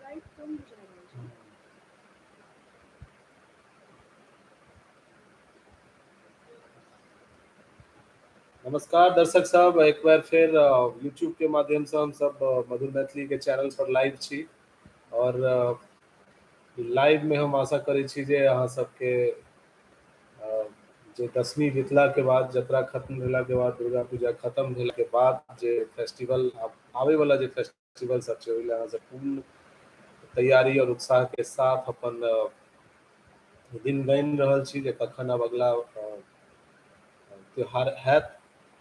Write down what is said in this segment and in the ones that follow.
Light कम बुझा रहल छै। नमस्कार दर्शक सब, एक बार फेर यूट्यूब के माध्यम से हम सब मधुर मैथिली के चैनल पर लाइव छी और लाइव में हम आशा करै छी जे अहाँ सबके जे दशमी बीतला के बाद, जतरा खत्म भेला के बाद, दुर्गा पूजा खत्म भेला के बाद जे फेस्टिवल आबै वाला जे फेस्टिवल सब छै, ओहि लए अहाँ सब पूर्ण तैयारी और उत्साह के साथ अपन दिन गनि रहल छी जे कखन आब अगला त्योहार हैत।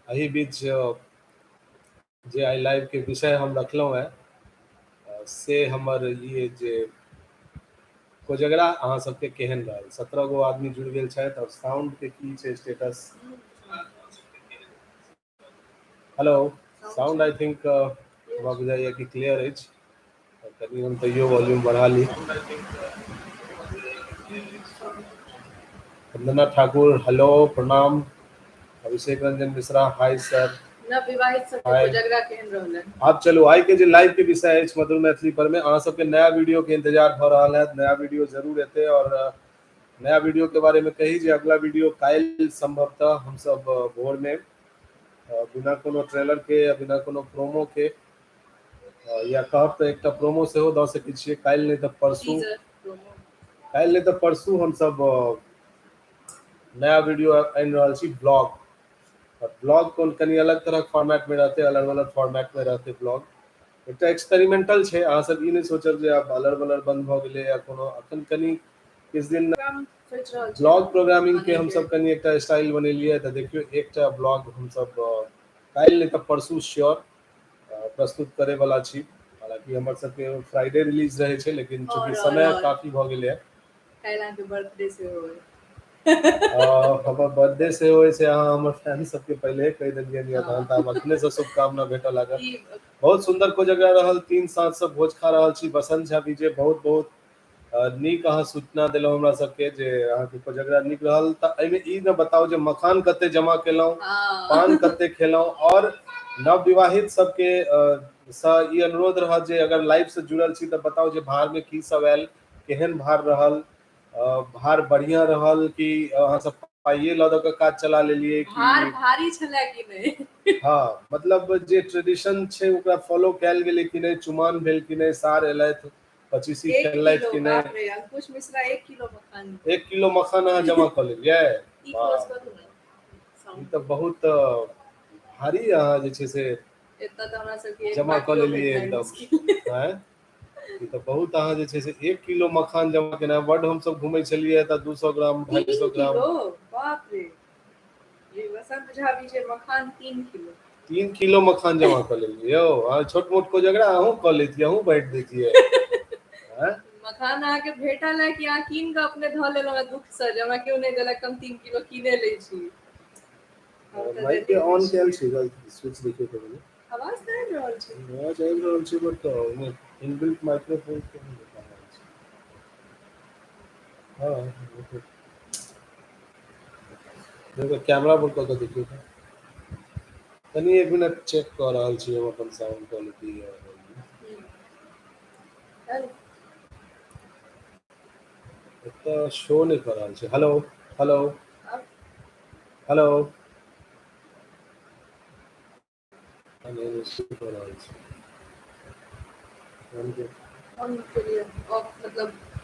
एहि बीच जे आइ लाइव के विषय हम रखलहुँ हेँ से हमर ई जे कोजगरा अहाँ सबके केहन रहल। 17 गो आदमी जुड़ि गेल छथि और साउंड के की छै status. Hello, sound I think हमरा बुझाइए कि क्लियर अछि, कनि हम तैयो वॉल्यूम बढ़ा ली। वंदना ठाकुर हेलो, प्रणाम। अभिषेक रंजन मिश्रा हाय सर। नवविवाहित सबके कोजगरा केहन रहलै? आब चलू आइ के जे लाइव के विषय अछि मधुर मैथिली पर में, अहाँ सबके नया वीडियो के इंतजार भऽ रहल है, नया वीडियो जरूर एतै। और नया वीडियो के बारे में कही जे अगला वीडियो काल्हि संभवतः हम सब भोर में बिना कोनो ट्रेलर के या बिना कोनो प्रोमो के, या कहब तऽ एकटा प्रोमो सेहो दऽ सकै छियै, काल्हि नहि तऽ परसू, काल्हि नहि तऽ परसू हम सब नया वीडियो आनि रहल छी ब्लॉग। ब्लॉग कोन कनि अलग तरहक फॉर्मेट में रहतै, अलग अलग फॉर्मेट में रहतै ब्लॉग। एकटा एक्सपेरिमेंटल छै, अहाँ सब ई नहि सोचब जे आब अलर बलर बंद भऽ गेलै या कोनो, अखन कनि किछु दिन ब्लॉग प्रोग्रामिंग के हम सब कनि एकटा स्टाइल बनेलियै। तऽ देखियौ एकटा ब्लॉग हम सब काल्हि नहि तऽ परसू श्योर प्रस्तुत करे वाला छी। हालांकि हमर सबके फ्राइडे रिलीज रहै छै, लेकिन चूंकि समय काफी भऽ गेलै। काल्हि अहाँके बर्थडे सेहो अइ। हमर बर्थडे सेहो अछि, अहाँ हमर फैन सबके पहिले कहि देलियनि यऽ, तहन तऽ आब अखने से शुभकामना भेटऽ लागत। बहुत सुंदर कोजगरा रहल, 3 साँझ से भोज खा रहल छी। बसंत झा विजय बहुत बहुत नीक अहाँ सूचना देलहुँ हमरा सबके जे अहाँके कोजगरा नीक रहल। तऽ एहिमे ई ने बताउ जे मखान कते जमा केलहुँ, पान कते खेलहुँ। और नवविवाहित सबके सँ ई अनुरोध रहत जे अगर लाइव से जुड़ल छी तऽ बताउ जे भार में की सब आयल, केहन भार रहल, भार बढ़िया रहल कि अहाँ सब पाइये लऽ दऽ कऽ काज चला लेलियै, भार भारी छलै कि नहि। हाँ, मतलब जे ट्रेडिशन छै ओकरा फॉलो कयल गेलै कि नहि, चुमान भेल कि नहि, सार एलथि पचीसी खेलथि कि नहि। अंकुश मिश्रा 1 किलो मखान, 1 किलो मखान अहाँ जमा कऽ लेलियै। ई तऽ बहुत भारी अहाँ जे छै से जमा कऽ लेलियै एकदम। ई तऽ बहुत अहाँ जे छै से 1 किलो मखान जमा केना बड। हमसब घुमै छलियै तऽ 200 ग्राम 250 ग्राम। बाप रे, बसंत झा विजय मखान 3 किलो, 3 किलो मखान जमा कऽ लेलियै यौ। अहाँ छोट मोट कोजगरा अहूँ कऽ लेतियै, अहूँ बाँटि दैतियै। मखान अहाँके भेटल है कि अहाँ कीन कऽ अपने धऽ लेलहुँ दुख से जे हमरा केओ नहि देलक, हम 3 किलो कीने लै छी। माइक के ऑन कयल छै, स्विच देखियौ तऽ आवाज तऽ आबि रहल छै, आवाज आबि रहल छै, बट ओहिमे इनबिल्ट माइक्रोफोन के नहि देखा रहल छै। हाँ, देखो कैमरा पर कऽ के देखियौ तऽ कनि 1 मिनट चेक कऽ रहल छी हम अपन साउंड क्वालिटी। एतऽ शो नहि कऽ रहल छै। हेलो हेलो हेलो,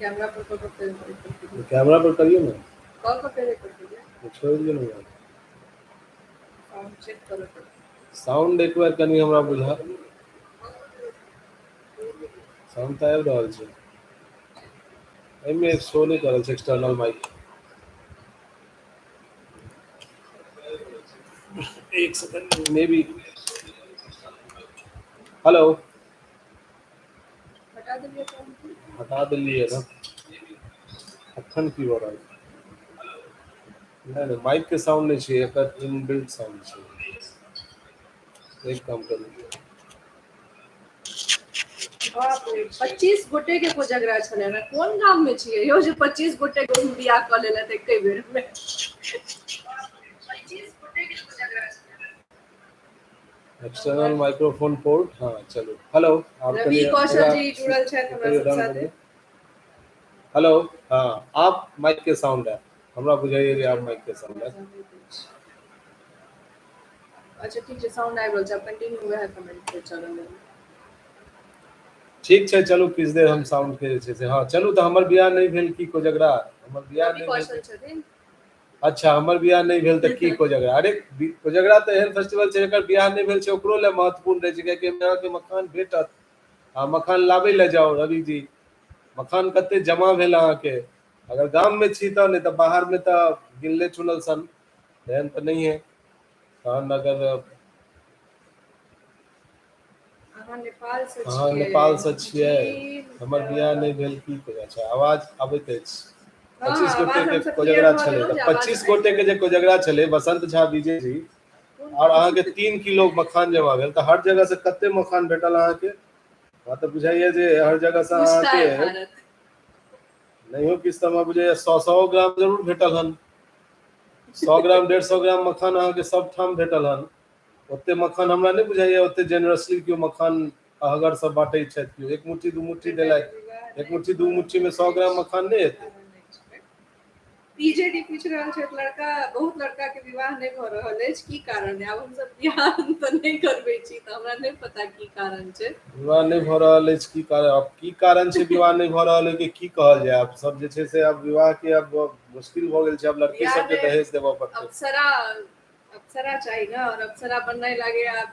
कैमरा पर कैमरा पर करियौ ने, छोड़ि दियौ ने। साउंड एक बार कनि हमरा बुझा, साउंड तऽ आबि रहल छै, एहिमे शो नहि कऽ रहल छै एक्सटर्नल माइक। एक सेकंड मे बी। हेलो, हटा देलियै ने, अखन की भऽ रहल छै? नहि नहि, माइक के साउंड नहि छै, एकर इनबिल्ट साउंड छै। एक काम करू, बाप रे, 25 गोटे के कोजगरा छलै ने। कोन गाम में छियै यौ जे 25 गोटे के बियाह कऽ लेलथि एके बेर में? 25 गोटे के कोजगरा छलै। External microphone port. हाँ, चलू, हेलो। आब रवि कनि कौशल ओकरा जी जुड़ल छथि हमरा कहियो सब डाउन साथे। करियौ। हेलो, हाँ, आब माइक के साउंड आयत। हमरा बुझाइए जे आब माइक के साउंड आयत। अच्छा, ठीक छै, साउंड आबि रहल छै। आब कंटिन्यू वएह कमेंट पे चलल। ठीक छै, चलू, किछु देर हम साउंड के जे छै से। हँ, चलू, तऽ हमर बियाह नहि भेल की कोजगरा? हमर बियाह रवि नहि भेल। कौशल छथिन। अच्छा, हमर बियाह नहि भेल तऽ की कोजगरा? अरे, कोजगरा तऽ एहन फेस्टिवल छै, जकर बियाह नहि भेल छै ओकरो लए महत्वपूर्ण रहै छै, कियाकि एहिमे अहाँके मखान भेटत आ मखान लाबै लए जाउ। रवि जी, मखान कते जमा भेल अहाँके? अगर गाममे छी तऽ, नहि तऽ बाहरमे तऽ गिनले चुनल सन, एहन तऽ नहिए। तहन अगर अहाँ नेपाल से अहाँ छियै? नेपालसँ छियै? जी। हमर बियाह नहि भेल की? अच्छा, आवाज आबैत अछि? हँ, 25 गोटे आवाज के हमसब क्लियर कोजगरा भऽ छलै गेलहुँ तऽ जे आवाज 25 आबि गोटे के रहल। जे कोजगरा छलै, बसंत झा विजय जी, और अहाँके 3 किलो मखान जमा भेल, तऽ हर जगह से कते मखान भेटल अहाँके? हमरा तऽ बुझाइया जे हर जगह से पूछता है अहाँके भारत। नहियो किछु तऽ हमरा बुझाइया सौ सौ ग्राम जरूर भेटल हन। 100 ग्राम, 150 ग्राम मखान अहाँके सब ठाम भेटल हन। ओते मखान हमरा नहि बुझाइया ओते जेनरसली केओ मखान अहगर सब बाँटै छथि। केओ एक मुट्ठी, दू मुट्ठी बेटा के देलथि। विवाह एक नहि मुट्ठी, भऽ दू मुट्ठी रहल मे 100 ग्राम अछि, मखान नहि की एतै। कारण अछि? पीजेडी पूछि रहल छथि, लड़का, बहुत लड़का के विवाह नहि भऽ रहल अछि, की कारण? आब हमसब बियाह तऽ नहि करबै छी, तऽ हमरा नहि पता की कारण छै। विवाह नहि भऽ रहल अछि, की कारण? आब की कारण छै विवाह नहि भऽ रहल है कि की कहल जाय? आब सब जे छै से आब विवाह के आब मुश्किल भऽ गेल छै। आब लड़की बियाह सबके मे दहेज देबऽ पड़तै। अप्सरा, अप्सरा चाही ने, और अप्सरा बननाइ लागे आब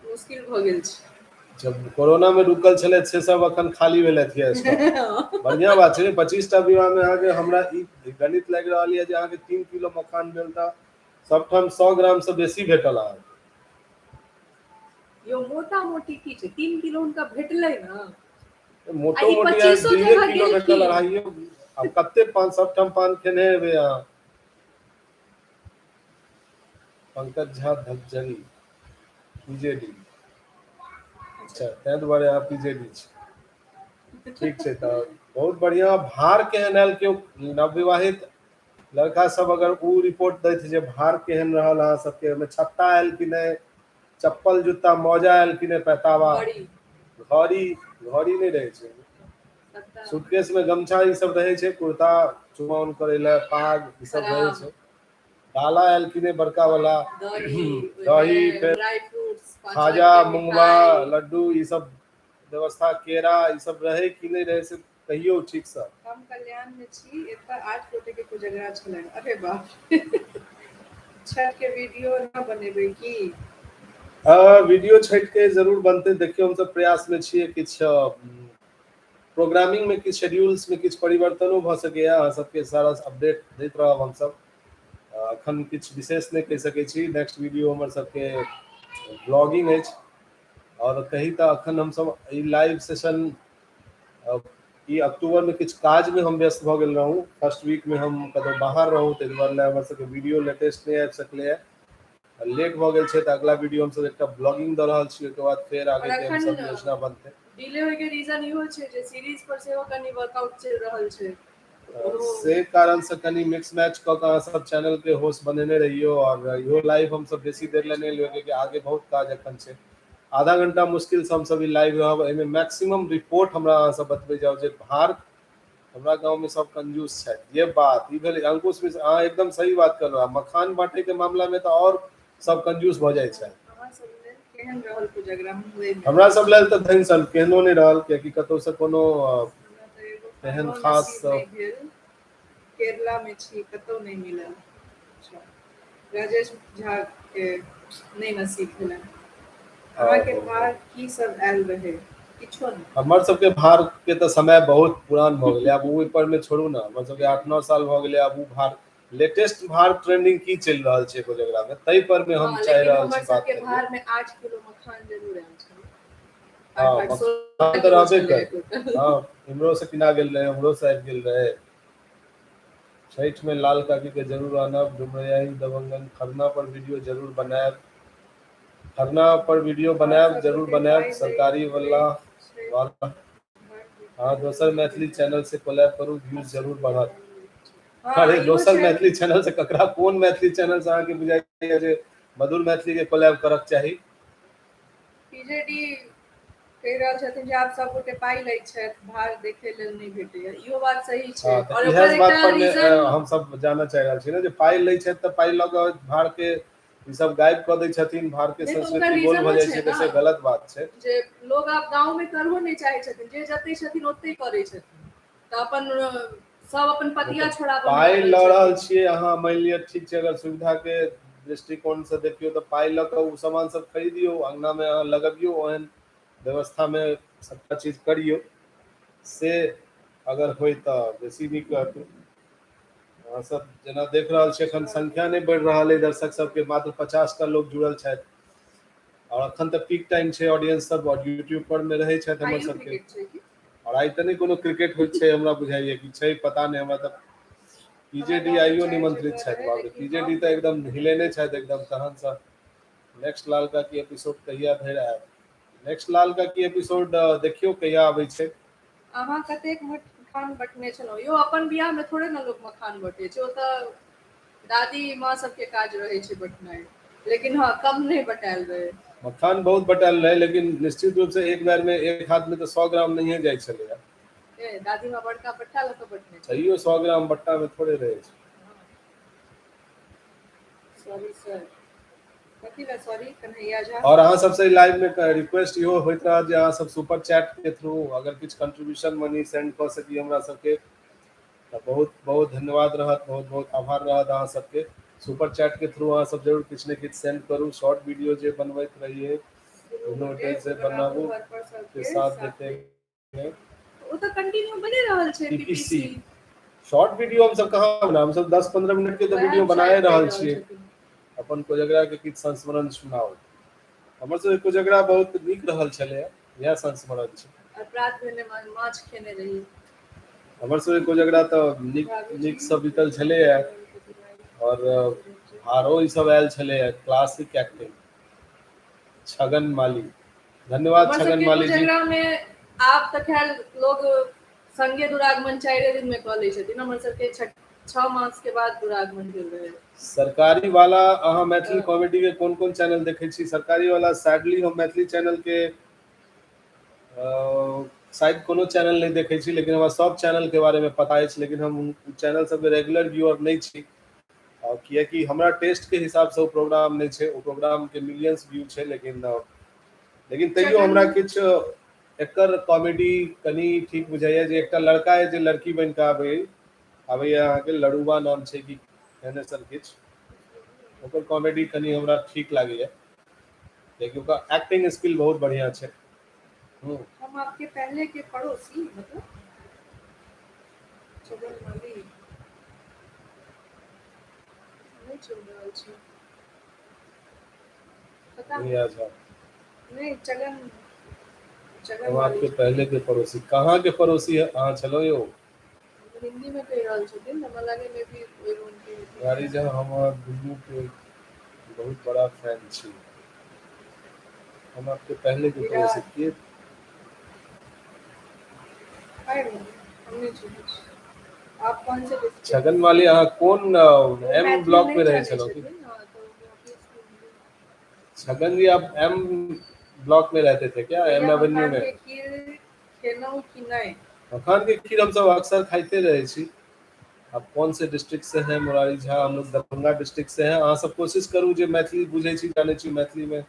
मुश्किल भऽ गेल छै। जब कोरोना मे रुकल छलथि से सब अखन खाली भेलथि ये स्टॉक। बढ़िया बात छै। 25 टा विवाह मे अहाँके, हमरा ई गणित लागि रहल यऽ जे अहाँके 3 किलो मखान भेल, तऽ सबठाम 100 ग्राम से बेसी भेटल अहाँके। यौ, मोटा मोटी की छै, 3 किलो हुनका भेटलै ने। आ मोटो ई मोटी अहाँ 25 दुइये जगह किलो भेटल, गेलखिन। अढ़ाइयो। आब कते पान, सबठाम पान खेने हेबै अहाँ? पंकज झा धकजरी, पीजेडी। अच्छा, ताहि दुआरे अहाँ पीजेडी छी। ठीक छै, तऽ बहुत बढ़िआँ। भार केहन आयल? केओ नवविवाहित लड़का सब अगर ओ रिपोर्ट दैत जे भार केहन रहल अहाँ सबके, ओहिमे छत्ता आयल कि नहि, चप्पल, जूता, मोजा आयल कि नहि, पैताबा? घड़ी। घड़ी, घड़ी नहि रहै छै। छत्ता। सूटकेस मे गमछा ई सब रहै छै, कुर्ता चुमाओन करै लए पाग ई सब रहै खराब छै। डाला आयल कि नहि, बड़का वाला? दही। दही। ओहिमे फेर ड्राई फ्रूट्स, पाँच खाजा, रंग के मुंगबा, मिठाई। लड्डू, ई सब व्यवस्था, केरा, ई सब रहै कि नहि रहै से कहियौ ठीकसँ। हम कल्याण मे छी, एतऽ आठ गोटे के कोजगरा छलनि। अरे बाप, छठ के वीडियो न बनेबै की? वीडियो छठि के जरूर बनतै। देखियौ, हमसब प्रयास मे छियै। किछु प्रोग्रामिंग मे, किछु शेड्यूल्स मे किछु परिवर्तनो भऽ सकैया। अहाँ सबके सारा अपडेट दैत रहब हमसब। अखन किछु विशेष नहि कहि सकै छी। नेक्स्ट वीडियो हमर सबके ब्लॉगिंग अछि। आओर कही तऽ अखन हमसब ई लाइव सेशन ई अक्टूबर मे किछु काज मे हम व्यस्त भऽ गेल रहूँ। फर्स्ट वीक मे हम कतहु बाहर रहूँ, ताहि दुआरे हमर सबके वीडियो लेटेस्ट नहि आबि सकलैए, लेट भऽ गेल छै। तऽ अगला वीडियो हमसब एकटा ब्लॉगिंग दऽ रहल छी, ओहिके बाद फेर और आगे के एखन हमसब योजना बनतै। डिले होय के रीजन इहो छै जे सीरीज पर सेहो कनि वर्कआउट चलि रहल छै। ओहो। से कारणसँ कनि मिक्स मैच कऽ कऽ अहाँ सब चैनल के होस्ट बनेने रहियौ। आओर इहो लाइव हमसब बेसी देर लए नहि लेबै, कियाकि आगे बहुत काज एखन छै। आधा घंटा मुश्किल से हमसब ई लाइव रहब। एहिमे मैक्सिमम रिपोर्ट हमरा अहाँ सब बतबै जाउ जे भार। हमरा गाँव मे सब कंजूस छथि, ये बात ई भेलै। अंकुश मिश्र, अहाँ एकदम सही बात कहलहुँ। मखान बाँटे के मामला मे तऽ आओर सब कंजूस भऽ जाइ छथि। अहाँ सब लेल केहन रहल कोजगरा मुम्बई मे? हमरा सब लेल तऽ धनि सन केहनो नहि रहल, कियाकि कतहु से कोनो हमरा तऽ एगो तेहन खानो खास नसीब नहि भेल। केरला मे छी, कतहु नहि मिलल। अच्छा, राजेश झा के नहि नसीब भेलनि। अहाँके भार की सब आयल रहै? किछो नहि। हमर सबके भार के तऽ समय बहुत पुरान भऽ गेलै। आब ओहि पर मे छोड़ू ने। हमर सबके 8-9 साल भऽ गेलै। आब ओ भार, लेटेस्ट भार ट्रेंडिंग की चलि रहल छै कोजगरा मे, ताहि पर मे हम हँ, चाहि लेकिन रहल हमर छी बात सबके करियै। भार मे 8 किलो मखान जरूर आयल छलै। हँ, आठ आठ मखान 16 तऽ किलो रहबे छलै करै। टोटल। हँ, इम्हरो से किना गेल रहै, उम्हरो से आबि गेल रहै। छठि मे लाल काकी के जरूर आनब। डुमरियाही दबंगन, खरना पर वीडियो जरूर बनायब। खरना पर वीडियो और बनायब, सब जरूर गोटे बनायब। पाइ सरकारी दैत वाला छै। वाला अहाँ दोसर मैथिली चैनल से कोलैब करू, व्यूज जरूर बढ़त। हँ, अरे, इहो दोसर छै। मैथिली चैनल से ककरा, कोन मैथिली चैनल से अहाँके बुझाइया जे मधुर मैथिली के कोलैब करक चाही? पीजेडी कहि रहल छथिन जे आब सब गोटे पाइ लै छथि, भार देखै लेल नहि भेटैया, इहो बात सही छै। हँ, तऽ और इएह ओकर बात एकटा पर ने रीजन हमसब जानऽ चाहि रहल छी ने जे पाइ लै छथि तऽ पाइ लऽ कऽ भार के ई सब गायब कऽ दै छथिन, भार के नहि तऽ ओकर संस्कृति गोल भऽ रीजनो जाइ छै छै, ने तऽ से गलत बात छै। जे लोग आब गाँव में करहो नहि चाहे छथिन, जे जते छथिन ओते करै छथिन, तऽ अपन सब अपन पतिया छोड़ाबऽ मे पाइ लागल लऽ रहल छथिन। छियै अहाँ, मानि लिअ ठीक छै, अगर सुविधा के दृष्टिकोण से देखियौ तऽ पाइ लऽ कऽ ओ सामान सब खरीदियौ, अङ्गना मे अहाँ लगबियौ, ओहन व्यवस्था मे सबटा चीज करियौ, से अगर होय तऽ बेसी नीक रहतै। अहाँ सब जेना देख रहल छियै एखन संख्या नहि बढ़ि रहल अइ दर्शक सबके, मात्र 50 टा लोक जुड़ल छथि और अखन तऽ पीक टाइम छै, ऑडियंस सब और यूट्यूब पर मे रहै छथि हमर आइयो सबके। क्रिकेट छै की? और आइ तऽ नहि कोनो क्रिकेट होइत छै हमरा बुझाइया कि छै, पता नहि हमरा, तऽ हमरा पीजेडी गाँव मे आइयो चारि निमंत्रित जगह छथि, रहै बाप रे, लेकिन पीजेडी हम तऽ एकदम हिलेने नहि। छथि एकदम तहन सँ। नेक्स्ट लाल काकी एपिसोड कहिया धरि आयत? नेक्स्ट लाल काकी एपिसोड देखियौ कहिया आबै छै। अहाँ कतेक मखान बटने छलहुँ यौ? अपन बियाह मे थोड़े ने लोक मखान बटै छै, ओ तऽ दादी माँ सबके काज रहै छै बटनाइ, लेकिन हँ कम नहि बटायल रहै। मखान बहुत बटायल रहै, लेकिन निश्चित रूप से एक बेर में एक हाथ में तऽ 100 ग्राम नहिए जाइ छलैया। ए दादी माँ बड़का बट्टा लऽ कऽ बटने छलै। तैयो 100 ग्राम बट्टा में थोड़े रहै छै। सॉरी सर, कथी लए सॉरी कन्हैया झा? और अहाँ सबसे लाइव में रिक्वेस्ट इहो होइत रहत जे अहाँ सब सुपर चैट के थ्रू अगर किछु कंट्रीब्यूशन मनी सेंड कऽ सकी हमरा सबके तऽ बहुत बहुत धन्यवाद रहत, बहुत बहुत आभार रहत अहाँ सबके। सुपर चैट के थ्रू अहाँ सब जरूर किछु ने किछु सेंड करू। शॉर्ट वीडियो जे बनबैत रहियै दुनू दुनू गोटे गोटे से बनाबू बनाबू घर पर के सबके साथ साथ देखेंगे। ओ तऽ कंटिन्यू बनि रहल छै पीपीसी पीपीसी। शॉर्ट वीडियो हम सब कहाँ बना, हम सब 10-15 मिनट के तऽ वएह वीडियो बनाए शायद कहि रहल रहल छियै। छथिन। अपन कोजगरा के किछु संस्मरण सुनाउ। हमर सबके कोजगरा बहुत नीक रहल छलैया, इएह संस्मरण छै। और प्रात भेने माछ खेने रही। हमर सबके कोजगरा तऽ नीक भाभी नीक जी सँ बीतल छलैया और आरो ई सब आयल छलैया। क्लासिक एक्टिंग छगन माली, धन्यवाद हमर छगन सबके माली जी। कोजगरा में आब तऽ खैर लोग संगे दुरागमन 4 दिन में कऽ लै छथिन, हमर सबके 6 मास के बाद दुरागमन भेल रहे। सरकारी वाला अहाँ मैथिली कॉमेडी के कोन कोन चैनल देखै छी? सरकारी वाला सैडली हम मैथिली चैनल के शायद कोनो चैनल नहि देखै छी, लेकिन हमरा सब चैनल के बारे में पता अछि, लेकिन हम चैनल सबके रेगुलर व्यूअर नहि छी, और कियाकि हमरा टेस्ट के हिसाब से ओ प्रोग्राम नहि छै, ओ प्रोग्राम के मिलियंस व्यू छै, लेकिन लेकिन तैयो हमरा किछु एकर कॉमेडी कनि ठीक बुझाइया जे एकटा लड़का है जे लड़की बनि कऽ आबैया, अहाँके लड़ुआ नाम छै कि एहने सन किछु, ओकर कॉमेडी कनि हमरा ठीक लागैया, कियाकि ओकर एक्टिंग स्किल बहुत बढ़िया छै। हम आपके पहले के पड़ोसी, मतलब छगन माली नहीं चल रहल छै, पता नहीं आ नहीं। चगन चगन हम आपके पहले के पड़ोसी, कहाँ के पड़ोसी है अहाँ छलो यौ? हिंदी में कहि रहल छथिन, हमरा लागे मे भी ओहि रूम के हेथिन। गाड़ी जहाँ हम दुनू के बहुत बड़ा फैन छी। हम आपके पहले के पड़ोसी के I don't know, हम नहीं चिन्है छी। आप कौन से डिस्ट्रिक्ट? छगन वाली अहाँ कोन ओ एम मैथिली ब्लॉक नहि में रहै जानै छलहुँ की? छथिन, हाँ, तो obviously Chhagan जी आप एम ब्लॉक में रहते थे क्या? एम भैया एवेन्यू मखान में? के खीर खेलहुँ कि नहि? मखान के खीर हम सब अक्सर खाइते रहे छी। आप कौन से डिस्ट्रिक्ट से हैं मुरारी झा? हम लोग दरभंगा डिस्ट्रिक्ट से हैं। अहाँ सब कोशिश करू जे मैथिली बुझै छी जानै छी मैथिली में।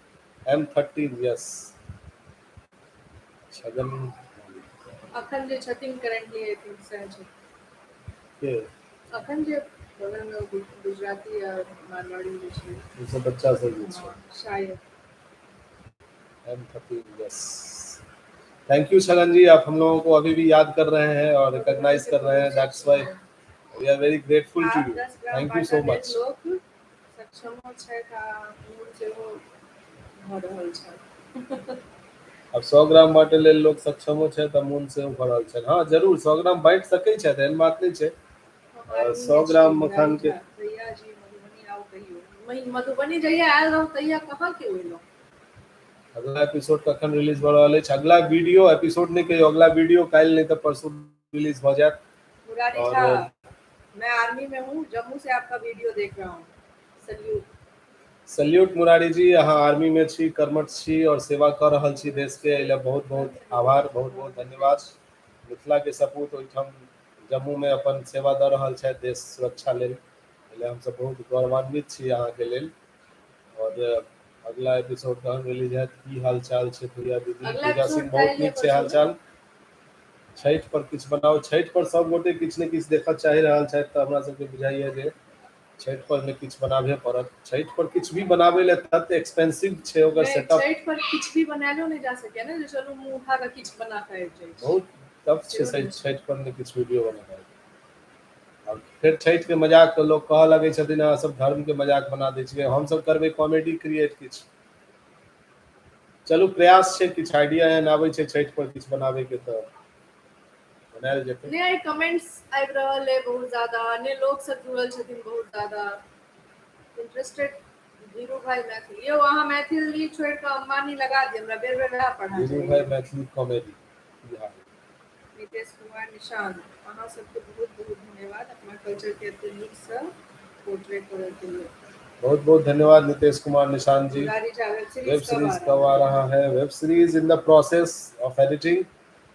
M13 yes Chhagan अखन जे छथिन करेंटली I think सएह छथिन। के अखन जे बगल में गुजराती आ मारवाड़ी जे छै, ई सब बच्चा सब जे छै। हाँ, शायद। M13 yes. Thank you Chhagan जी, आप हम लोगों को अभी भी याद कर रहे हैं और रिकॉग्नाइज कर रहे हैं, that's why we are very grateful to आब you. 10 gram thank you Bata सो लेल मच। लोक सक्षमो छथि आ मोन सेहो भऽ रहल छथि। अब 100 ग्राम बांटे लेल लोक सक्षमो छथि आ मोन सेहो भऽ रहल छनि। हाँ जरूर 100 ग्राम बांटि सकै छथि, एहन बात नहि छै। हम आर्मी 100 में छी ग्राम मुरारी मखान के झा। भैया जी मधुबनी आउ कहियो। मधुबनी जहिया आयल रहू तहिया कहाँ केओ एलहुँ? अगला एपिसोड कखन रिलीज भऽ रहल अछि? अगला वीडियो एपिसोड नहि कहियौ, अगला वीडियो काल्हि नहि तऽ परसू रिलीज भऽ जायत। मुरारी और झा, मैं आर्मी में हूँ, जम्मू से आपका वीडियो देख रहा हूँ, सल्यूट। सल्यूट मुरारी जी, अहाँ आर्मी में छी, कर्मठ छी और सेवा कऽ रहल छी देश के, एहि लए बहुत बहुत आभार, बहुत बहुत धन्यवाद। मिथिला के सपूत ओहिठाम जम्मू में अपन सेवा दऽ रहल छथि देश सुरक्षा लेल, एहि लए हमसब बहुत गौरवान्वित छी अहाँके लेल। और अगला एपिसोड कखन रिलीज हैत? की हाल चाल छै प्रिया दीदी? अगला पूजा एपिसोड सिंह बहुत काल्हि नीक छै हाल परसू। चाल। छठि पर किछु बनाउ, छठि पर सब गोटे किछु ने किछु देखऽ चाहि रहल छथि, तऽ हमरा सबके बुझाइया जे छठि पर ने किछु बनाबे पड़त। छठि पर किछु भी बनाबै लए तते एक्सपेंसिव छै ओकर नहि, सेटअप। छठि पर किछु भी बनायलो नहि जा सकैया ने, जे चलू मुँह उठा कऽ किछु बना कऽ आबि जाइ छी। बहुत टफ छै सेहो नहि छै। छठि पर ने किछु वीडियो बनेनाइ। आओर फेर छठि के मजाक लोक कहऽ लगै छथिन अहाँ सब धर्म के मजाक बना दै छियै, हमसब करबै कॉमेडी क्रिएट किछु। चलू प्रयास छै, किछु आइडिया एहन आबै छै छठि पर किछु बनाबै के तऽ बनायल जेतै। नहि, आइ कमेंट्स आबि रहल अइ बहुत ज्यादा, ने लोक सब जुड़ल छथिन बहुत ज्यादा इंटरेस्टेड। धीरू भाई मैथिली, यौ अहाँ मैथिली छोड़ि कऽ अंबानी लगा दियौ, हमरा बेर बेर वएह पढ़ा धीरू जाइए। भाई मैथिली कॉमेडी बिहार। नितेश कुमार निशांत, अहाँ सबके बहुत बहुत धन्यवाद अपना कल्चर के एते नीक सँ पोर्ट्रे करऽ के लेल। बहुत बहुत धन्यवाद नितेश कुमार निशांत जी। Murari Jha, web series web कब सीरीज आ कब आ रहल रहा है? Web series in the process of editing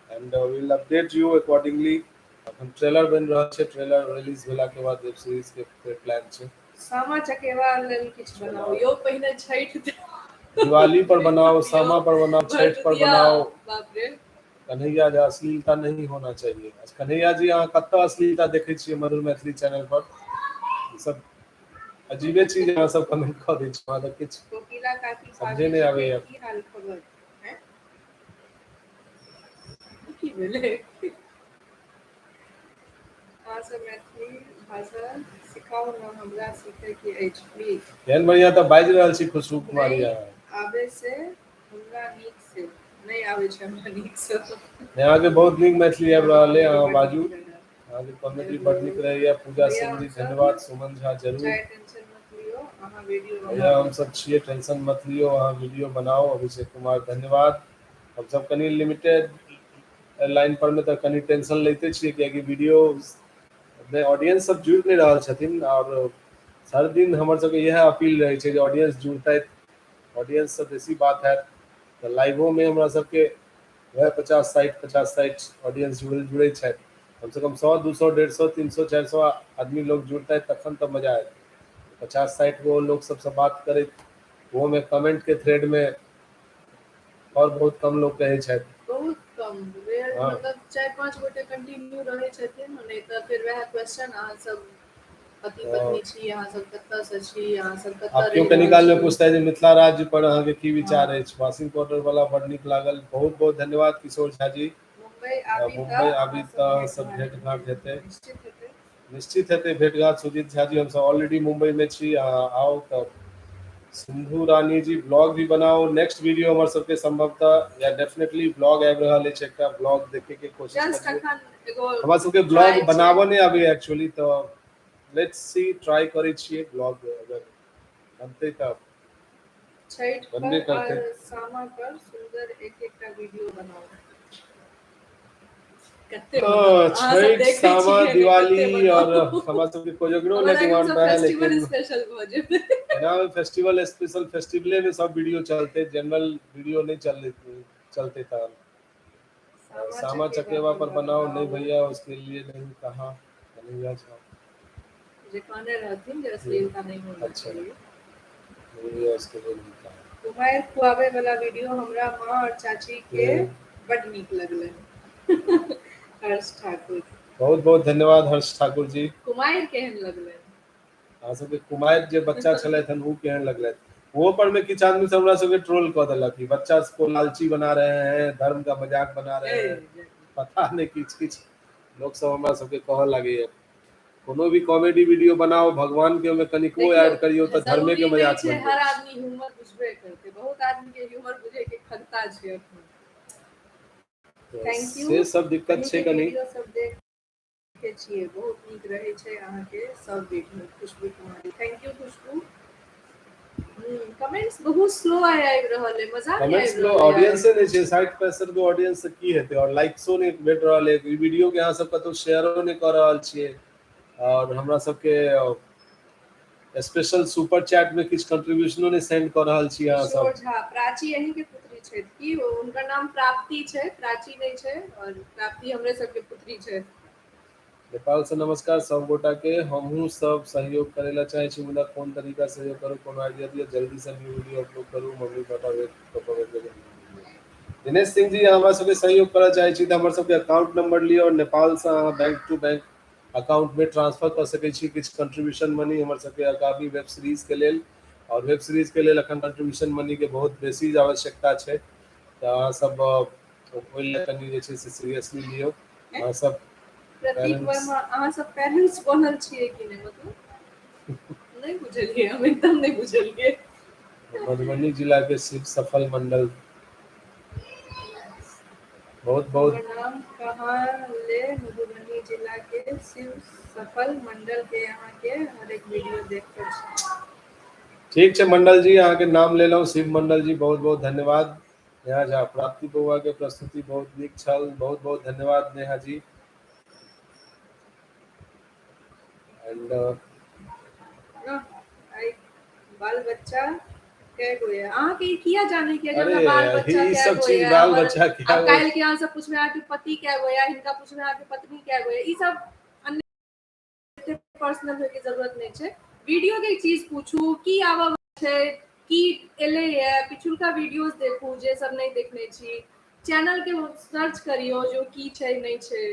and will update you accordingly. अखन ट्रेलर बनि रहल छै, ट्रेलर रिलीज भेला के बाद वेब सीरीज के फेर प्लान छै। सामा चकेवा लेल किछु बनाउ यौ, पहिने छठि, दिवाली पर बनाओ, सामा पर बनाओ, छठि पर भरदुतिया, बनाओ। बाप रे। कन्हैया झा, अश्लीलता नहीं होना चाहिए। कन्हैया जी, अहाँ कतऽ अश्लीलता देखै छियै मधुर मैथिली चैनल पर? ई सब अजीबे चीज अहाँ सब कमेंट कऽ दै छी, हमरा तऽ किछु कोकिला काकी समझे भाभी नहि जी के आबैया। की हाल खबर हैं? ई की भेलै? अहाँ सब मैथिली भाषा सिखाउ ने, हमरा सीखै के अछि, प्लीज। एहन बढ़िया तऽ बाजि रहल छी खुशबू कुमारी नहि अहाँ। आबै से हमरा नीक से नहि आबै छै हमरा नीक से। नहि, अहाँके बहुत नीक मैथिली आबि रहल अइ, कॉमेडी अहाँ बड बाजू। नीक रहै। अहाँके कॉमेडी बड नीक रहैया। पूजा भैया सिंह जी हमसब धन्यवाद। सुमन झा जरूर। चाहे टेंशन मत लियौ अहाँ वीडियो भैया बनाउ। हमसब छियै, टेंशन मत लियौ अहाँ वीडियो बनाउ। अभिषेक कुमार धन्यवाद। हमसब कनि लिमिटेड लाइन पर मे तऽ कनि टेंशन लैते छियै, कियाकि वीडियो मे ऑडियंस सब जुड़ि नहि रहल छथिन और हर दिन हमर सबके इएह अपील रहै छै जे ऑडियंस जुड़तथि, ऑडियंस से बेसी बात हैत तऽ लाइवो मे हमरा सबके वएह 50 60 50 60 ऑडियंस जुड़ै छथि। कम से कम 100 200 150 300 400 आदमी लोग जुड़तथि तखन तऽ मजा आयत। 50 60 गो लोक सबसँ बात करैत, ओहोमे कमेंट के थ्रेड मे और बहुत कम लोग कहै छथि। बहुत कम रेयर, हँ। मतलब चारि पाँच गोटे कंटिन्यू रहै छथिन, नहि तऽ फेर वएह क्वेश्चन, अहाँ सब पति पत्नी छी, अहाँ सब कतऽ से छी, अहाँ सब कतऽ आब केओ रहि कनी रहल काल मे छी। पूछता जे मिथिला राज्य पर अहाँके की विचार हँ। अछि? वाशिंग पाउडर वाला बड नीक लागल, बहुत बहुत धन्यवाद किशोर झा जी। मुम्बई आबी तऽ मुम्बई आबी अहाँ सब तऽ भेट सब घाट भेट घाट हेतै। निश्चित हेतै। निश्चित हेतै भेट घाट। सुजीत झा जी, हमसब ऑलरेडी मुम्बई मे छी, अहाँ आउ तऽ। सिंधु रानी जी, ब्लॉग भी बनाओ। नेक्स्ट वीडियो हमर सबके संभवतः या डेफिनेटली ब्लॉग आबि रहल अछि, एकटा ब्लॉग देखे के कोशिश जस्ट करियौ। अखन एगो हमरा सबके ब्लॉग ट्राई छै। बनाबऽ नहि आबैया एक्चुअली, तऽ let's see, try करै छियै, ब्लॉग अगर बनतै तऽ छठि बनबे पर करतै। और सामा पर सुन्दर एक एकटा वीडियो बनाउ। कते बनाउ? तऽ अहाँ सब छठि, देखै सामा, छियै ने कते दिवाली और बनाउ। हमरा सबके कोजगरो हमरा लए लागल डिमांड सब बा, फेस्टिवल लेकिन स्पेशल भऽ जेतै। एना फेस्टिवल स्पेशल फेस्टिवले में सब वीडियो चलते, जनरल वीडियो नहीं चलते चलते तहन। सामा सामा चकेवा चकेवा पर पर बनाओ। नहीं बनाउ। भैया, उसके लिए नहीं कहा कन्हैया झा। जे कहने रहथिन जे अश्लीलता नहीं होना चाहिए। नहीं भैया, उसके लिए नहीं कहा। कुमारि खुआबै वाला वीडियो हमरा माँ और चाची के बड नीक लगलनि। हर्ष ठाकुर। बहुत बहुत धन्यवाद हर्ष ठाकुर जी। कुमारि केहन लगलनि? अहाँ सबके कुमारि जे बच्चा छलथि हन ओ केहन लगलथि? ओहो पर में किछु आदमी सब हमरा सबके ट्रोल कऽ देलक कि बच्चा को लालची बना रहे हैं, धर्म का मजाक बना रहे हैं, पता नहि किछु किछु लोक सब हमरा सबके कहऽ लागैया। कोनो भी कॉमेडी वीडियो बनाओ, भगवान के ओहिमे कनिको देखियौ, ऐड करियौ तऽ धर्मे के जरूरी नहि मजाक छै बनि हर जाइ छै। आदमी ह्यूमर बुझबे करतै, बहुत आदमी के ह्यूमर बुझे के खगता छै अखन। तऽ thank you. से सब दिक्कत छै अहींके कनि। वीडियो सब देखै छियै, बहुत नीक रहै छै अहाँके सब video. Khushboo Kumari, thank you Khushboo. Comments बहुत स्लो आइ आबि रहल अइ, मजा नहि कमेंट्स आबि लो रहल अइ आइ। ऑडियंसे नहि छै, 60 65 गो ऑडियंस से की हेतै? और लाइक्सो नहि भेट रहल है। ई वीडियो के अहाँ सब कतौ शेयरो नहि कऽ रहल छियै और हमरा सबके स्पेशल सुपर चैट में किछु कंट्रीब्यूशनो नहि सेंड कऽ रहल छी अहाँ किशोर सब। झा, प्राची अहीं के पुत्री छथि की? हुनकर नाम प्राप्ति छै, प्राची नहि छै, और प्राप्ति हमरे सबके पुत्री छै। नेपाल से नमस्कार सब गोटा के। हमहूँ सब सहयोग करे ला चाहे छी, मुदा कोन तरीका सहयोग करू, कोनो आइडिया दिअ। जल्दी से न्यू वीडियो अपलोड करू, मम्मी पापा वेट पापा वेट। दिनेश सिंह जी, हमरा सबके सहयोग करऽ चाहे छी तऽ हमर सबके अकाउंट नंबर लिअ और नेपाल से अहाँ बैंक टू बैंक अकाउंट में ट्रांसफर कऽ सकै छी किछु कंट्रीब्यूशन मनी हमर सबके आगामी वेब सीरीज के लेल। और वेब सीरीज के लेल अखन कंट्रीब्यूशन मनी के बहुत बेसी आवश्यकता छै, तऽ अहाँ सब ओहि लए कनि जे छै से सीरियसली लियौ अहाँ सब। प्रतीक वर्मा, अहाँ सब पेरेंट्स बनल छियै कि नहि? मतलब नहि बुझलियै हम, एकदम नहि बुझलियै। मधुबनी जिला के शिव सफल मंडल, बहुत बहुत। हमर नाम कहाँ ले मधुबनी जिला के शिव सफल मंडल के अहाँ के हर एक वीडियो देखते छी। ठीक छै मंडल जी, अहाँके नाम लेलहुँ, शिव मंडल जी, बहुत बहुत धन्यवाद। नेहा झा, प्राप्ति बौआ के प्रस्तुति बहुत नीक छल, बहुत बहुत धन्यवाद नेहा जी। एंड बाल बच्चा कै गो ये अहाँके? ई किया जानै के जे अरे हमरा बाल बच्चा ई कै सब गो चीज ये? बाल हमर बच्चा क्या आब काल्हि के अहाँ सब पुछबै अहाँके पति कै गो ये, हिनका पुछबै अहाँके पत्नी कै गो ये, ई सब अन्य पर्सनल होय के जरूरत नहि छै। वीडियो के चीज पूछू, की आबऽ छै, की एलै ये, पिछुलका वीडियोस देखू जे सब नहि देखने छी, चैनल के सर्च करियौ जो की छै नहि छै।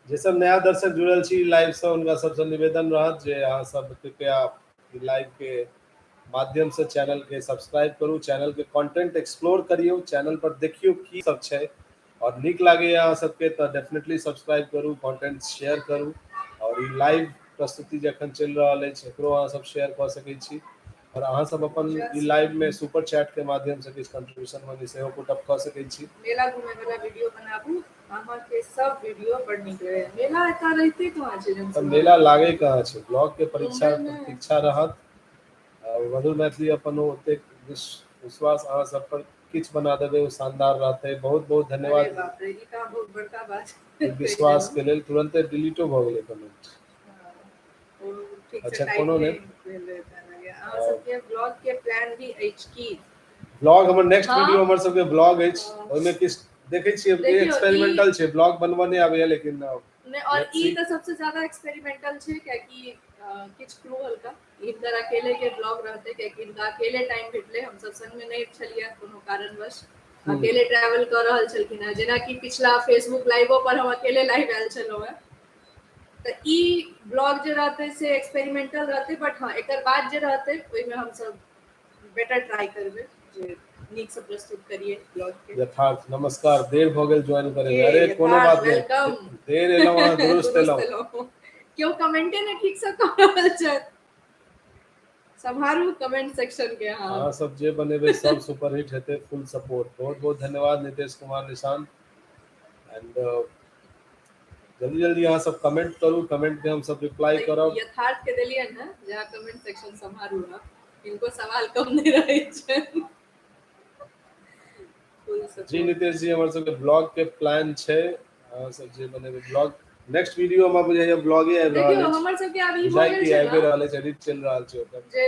जे सब नया दर्शक जुड़ल छी लाइव से, हुनका सबसँ निवेदन रहत जे अहाँ सब कृपया लाइव के माध्यम से चैनल के सब्सक्राइब करू, चैनल के कंटेंट एक्सप्लोर करियौ, चैनल पर देखियौ की सब छै, और नीक लागैए अहाँ सबके तऽ डेफिनेटली सब्सक्राइब करू, कंटेंट शेयर करू, और ई लाइव प्रस्तुति जखन चलि रहल अछि एकरो अहाँ सब शेयर कऽ सकै छी, और अहाँ सब अपन ई लाइव में सुपर चैट के माध्यम से किछु कंट्रीब्यूशन मनी सेहो पुट अप कऽ सकै छी। मेला घूमे वाला वीडियो बनाबू, अहाँके सब वीडियो बड़ नीक लगैए। मेला एतऽ रहिते कहाँ छै? तऽ मेला लागे कहाँ छै? ब्लॉग के परीक्षा प्रतीक्षा रहत। मधुर मैथिली अपन ओतेक विश्वास अहाँ सब पर किछु बना देबै ओ शानदार रहतै। बहुत बहुत धन्यवाद। अरे बाप रे, ई तऽ बहुत बड़का बात विश्वास के लेल। तुरंते डिलीटो भऽ गेलै कमेंट। ठीक से अच्छा, टाइप कोनो नहि नहि। भेल रहै तेँ लगैए। अहाँ सबके ब्लॉग के प्लान भी अछि की? ब्लॉग हमर नेक्स्ट वीडियो हमर सबके ब्लॉग अछि, ओहिमे किछु देखै छियै। देखियौ, एक्सपेरिमेंटल छै, ब्लॉग बनबऽ नहि आबैया लेकिन नहि, और let's E see. तऽ सबसे ज्यादा एक्सपेरिमेंटल छै, कियाकि किछु क्लू हल्का हिनकर अकेले के ब्लॉग रहतै, कियाकि हिनका अकेले टाइम भेटलै, हमसब संग में नहि छलियै कोनो कारणवश, अकेले ट्रैवल कऽ रहल छलखिन हेँ। जेनाकि पिछला फेसबुक लाइवो पर हम अकेले लाइव आयल छलहुँ हेँ, तऽ ई ब्लॉग जे रहतै से एक्सपेरिमेंटल रहतै, बट हँ, एकर बाद जे रहतै ओहिमे हमसब बेटर ट्राई करबै जे नीक से प्रस्तुत करिए ब्लॉग के। यथार्थ नमस्कार, देर भऽ गेल ज्वाइन करे में। ए, अरे कोनो यथार्थ बात नहि, welcome. देर एलहुँ अहाँ दुरुस्त एलहुँ। एलहुँ। केओ कमेंटे नहि ठीक से कऽ रहल छथि, सम्हारू कमेंट सेक्शन के अहाँ। अहाँ सब जे बनेबै सब सुपरहिट हेतै, फुल सपोर्ट। बहुत बहुत धन्यवाद नितेश कुमार निशांत। एंड जल्दी जल्दी अहाँ सब कमेंट करू, कमेंट के हम सब रिप्लाई करब। यथार्थ के देलियनि हँ जे अहाँ कमेंट सेक्शन सम्हारू, अहाँ हिनको सवाल कम नहि रहै छनि। फुल जी सपोर्ट। नितेश जी, हमर सबके ब्लॉग के प्लान छै, अहाँ सब जे बनेबै ब्लॉग, नेक्स्ट वीडियो हमरा बुझाइया ब्लॉगे आबि रहल देखियौ अछि। हमर सबके आब ई भऽ बुझाइ गेल कि छै आबि ने रहल अछि, एडिट चलि रहल छै ओकर। जे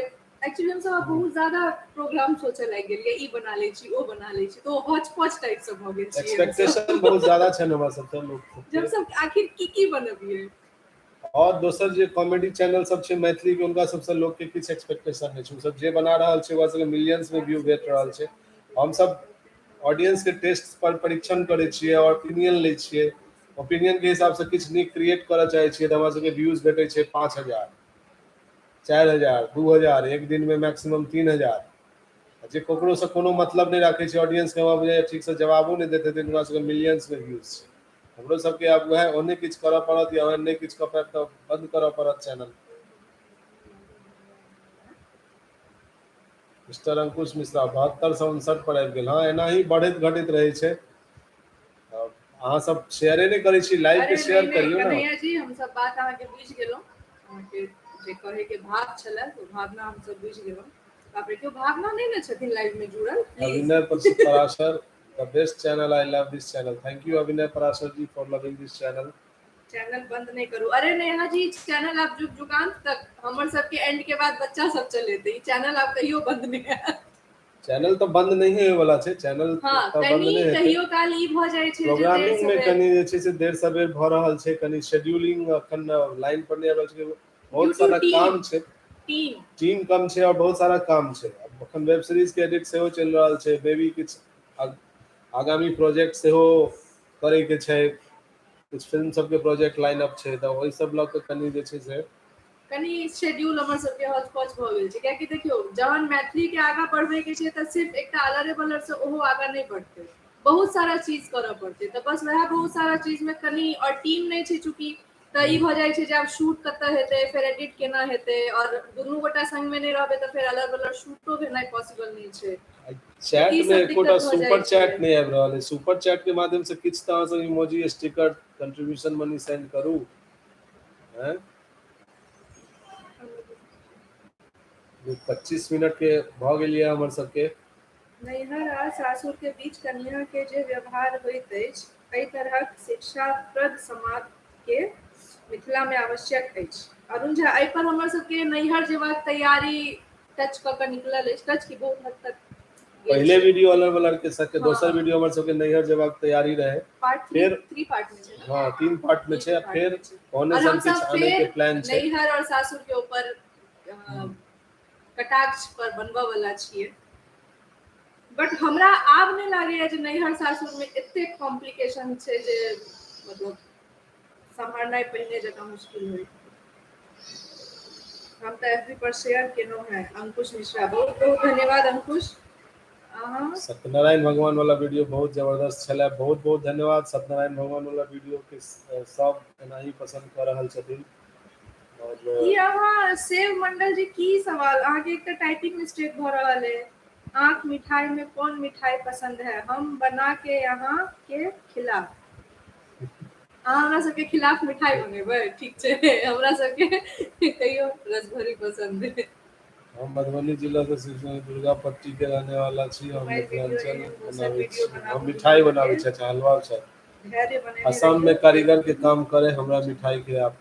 एक्चुअली हम सब बहुत ज्यादा प्रोग्राम सोचऽ लागि गेलियै, ई बना लै छी, ओ बना लै छी, तऽ ओ हौच पौच टाइप से भऽ गेल छियै हमसब। एक्सपेक्टेशन बहुत ज्यादा छनि हमरा सबसँ लोक जे सबके। हमसब आखिर की की बनबियै। और दोसर जे कॉमेडी चैनल सब छै मैथिली के, हुनका सबसँ लोक के किछु एक्सपेक्टेशन नहि छै, ओ सब जे बना रहल छै ओकरा सबके मिलियंस में व्यू भेट रहल छै। हमसब ऑडियंस के टेस्ट पर परीक्षण करै छियै और ओपिनियन लै छियै, ओपिनियन के हिसाब से किछु नीक क्रिएट करऽ चाहै छियै, तऽ हमरा सबके व्यूज भेटै छै 5000, 4000, 2000, एक दिन में मैक्सिमम 3000। जे ककरो से कोनो मतलब नहि राखै छै ऑडियंस के, हमरा बुझाइया ठीक से जवाबो नहि दैत हेतै, हुनका सबके मिलियंस में व्यूज छै। हमरो सबके आब वएह ओहने किछु करऽ पड़त या ओहन नहि किछु कऽ पायब तऽ बंद करऽ पड़त चैनल। मिस्टर अंकुश मिश्रा, 72 से 59 पर आबि गेल। हँ, एनाही बढ़ैत घटैत रहै छै। अहाँ सब शेयरे नहि करै छी लाइव अरे के, नहि शेयर नहि करियौ ने। कन्हैया जी, हमसब बात अहाँके बुझि गेलहुँ, अहाँके जे कहै के भाव छलै ओ भावना हमसब बुझि गेलहुँ। बाप रे, केओ भावना नहि ने छथिन लाइव में जुड़ल, please. Abhinay Parashar, the best channel, I love this channel. Thank you Abhinay Parashar ji for loving this channel. Channel बंद नहि करू। अरे नेहा जी, चैनल आब जुग जुगांत तक, हमर सबके एंड के बाद बच्चा सब चलेतै। ई चैनल आब कहियो बंद नहि हैत। चैनल तऽ बंद नहिए होय वाला छै, चैनल हँ, तऽ बंद कनि नहि हेतै। कहियो काल ई भऽ जाइ छै जे देर प्रोग्रामिंग मे सबेर कनि जे छै से देर सबेर भऽ रहल छै, कनि शेड्यूलिंग अखन लाइन पर नहि आबि रहल छै, ड्यू बहुत टू सारा टीम काम छै। टीम टीम कम छै और बहुत सारा काम छै। अखन वेब सीरीज के एडिट सेहो चलि रहल छै, मे बी किछु आगामी प्रोजेक्ट सेहो करे के छै, किछु फिल्म सबके प्रोजेक्ट लाइन अप छै, तऽ ओहि सब लऽ कऽ कनि जे छै से कनि शेड्यूल हमर सबके हौच पौच भऽ गेल छै। कियाकि देखियौ, जहन मैथिली के आगाँ बढ़बै के छै तऽ सिर्फ एकटा अलरे बलर से ओहो आगाँ नहि बढ़तै, बहुत सारा चीज करऽ पड़तै। तऽ बस वएह बहुत सारा चीज मे कनि और टीम नहि छै चूँकि, तऽ ई भऽ जाइ छै जे आब शूट कतऽ हेतै, फेर एडिट केना हेतै, और दुनू गोटा संग मे नहि रहबै तऽ फेर अलग अलग शूटो भेनाइ पॉसिबल नहि छै। चैट ई मे सब एकोटा दिक्कत भऽ सुपर जाइ छै। चैट नहि आबि रहल अछि। सुपर चैट के माध्यम से किछु तऽ अहाँ सब emoji, sticker, contribution money send करू। हैं 25 मिनट के भऽ गेल यऽ हमर सबके। नैहर आ सासुर के बीच कनिया के जे व्यवहार होइत अछि, एहि तरहक शिक्षाप्रद समाद के मिथिला मे आवश्यक अछि। अरुण झा, एहि पर हमर सबके नैहर जेबाक तैयारी टच कऽ के निकलल अछि, टच की बहुत हद तक गेल पहिले छै। वीडियो अलग अलग के सबके, दोसर हँ वीडियो हमर सबके नैहर जेबाक तैयारी रहे। पार्ट थ्री, फेर थ्री पार्ट में छै ने? हँ, तीन पार्ट में तीन छै। पार्ट फेर में छै। ओहने और सन हम किछु सब आनै के फेर प्लान छै। नैहर और सासुर के ऊपर कटाक्ष पर बनबऽ वाला छियै। बट हमरा आब नहि लागैया जे नैहर सासुर मे एतेक कॉम्प्लिकेशन छै जे मतलब सम्हारनाइ पहिने जकाँ मुश्किल होइ। हम तऽ एफ बी पर शेयर केलहुँ हेँ। अंकुश मिश्रा, बहुत बहुत धन्यवाद अंकुश। अहाँ सत्यनारायण भगवान वाला वीडियो बहुत जबरदस्त छलै, बहुत बहुत धन्यवाद। सत्यनारायण भगवान वाला वीडियो के सब एनाही पसंद कऽ रहल छथिन। और ई अहाँ शिव मंडल जी, की सवाल? अहाँके एकटा टाइपिंग मिस्टेक भऽ रहल है। आँख मिठाई में कौन मिठाई पसंद है, हम बना के यहाँ के खिला। अहाँ हमरा सबके खिलाफ मिठाई बनेबै? ठीक छै, हमरा सबके कहियो रसभरी पसंद है। हम मधुबनी जिला से शिव दुर्गा पट्टी के रहने वाला छी। हम मोबाइल वीडियो मिथिलांचल एहन दोसर बनाबै वीडियो छी, हम बनाबू। मिठाई दुनू बनाबै गोटे छी। अच्छा, हलवा छै। धैर्य बनेने असम में रहियौ। कारीगर के काम करे हमरा मिठाई के आप।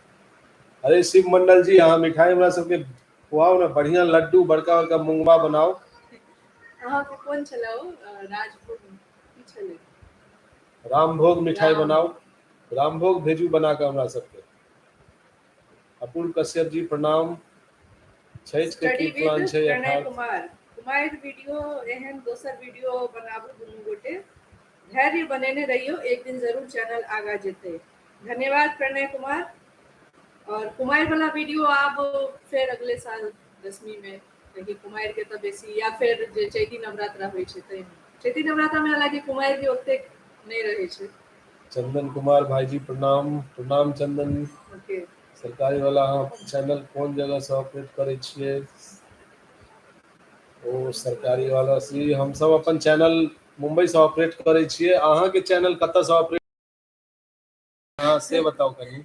अरे शिव मंडल जी, अहाँ मिठाई हमरा सबके खुआउ ने, बढ़िया लड्डू, बड़का बड़का मुंगबा बनाउ। अहाँके कोन छलै ओ राजभोग की छलै? रामभोग मिठाई राम बनाउ, रामभोग भेजू बना कऽ हमरा सबके। अपूर्व कश्यप जी, प्रणाम। छठि के स्टडी की प्लान विद छै प्रणय यथार्थ? कुमार, कुमारि वीडियो एहन दोसर वीडियो बनाबू दुनू गोटे। धैर्य बनेने रहियौ, एक दिन जरूर चैनल आगा जेतै। धन्यवाद प्रणय कुमार। और कुमारि वाला वीडियो आब फेर अगले साल दसवीं में, कियाकि कुमारि के तऽ बेसी, या फेर जे चैती नवरात्रा होइ छै ताहिमे। चैती नवरात्रा में हालांकि कुमारि के ओतेक नहि रहै छै। चंदन कुमार भाईजी, प्रणाम। प्रणाम चंदन। ओके। सरकारी वाला, अहाँ अपन चैनल कोन जगह से ऑपरेट करै छियै? ओ सरकारी वाला सी, हमसब अपन चैनल मुंबई से ऑपरेट करै छियै। अहाँके चैनल कतऽ से ऑपरेट, अहाँ से बताउ कनि।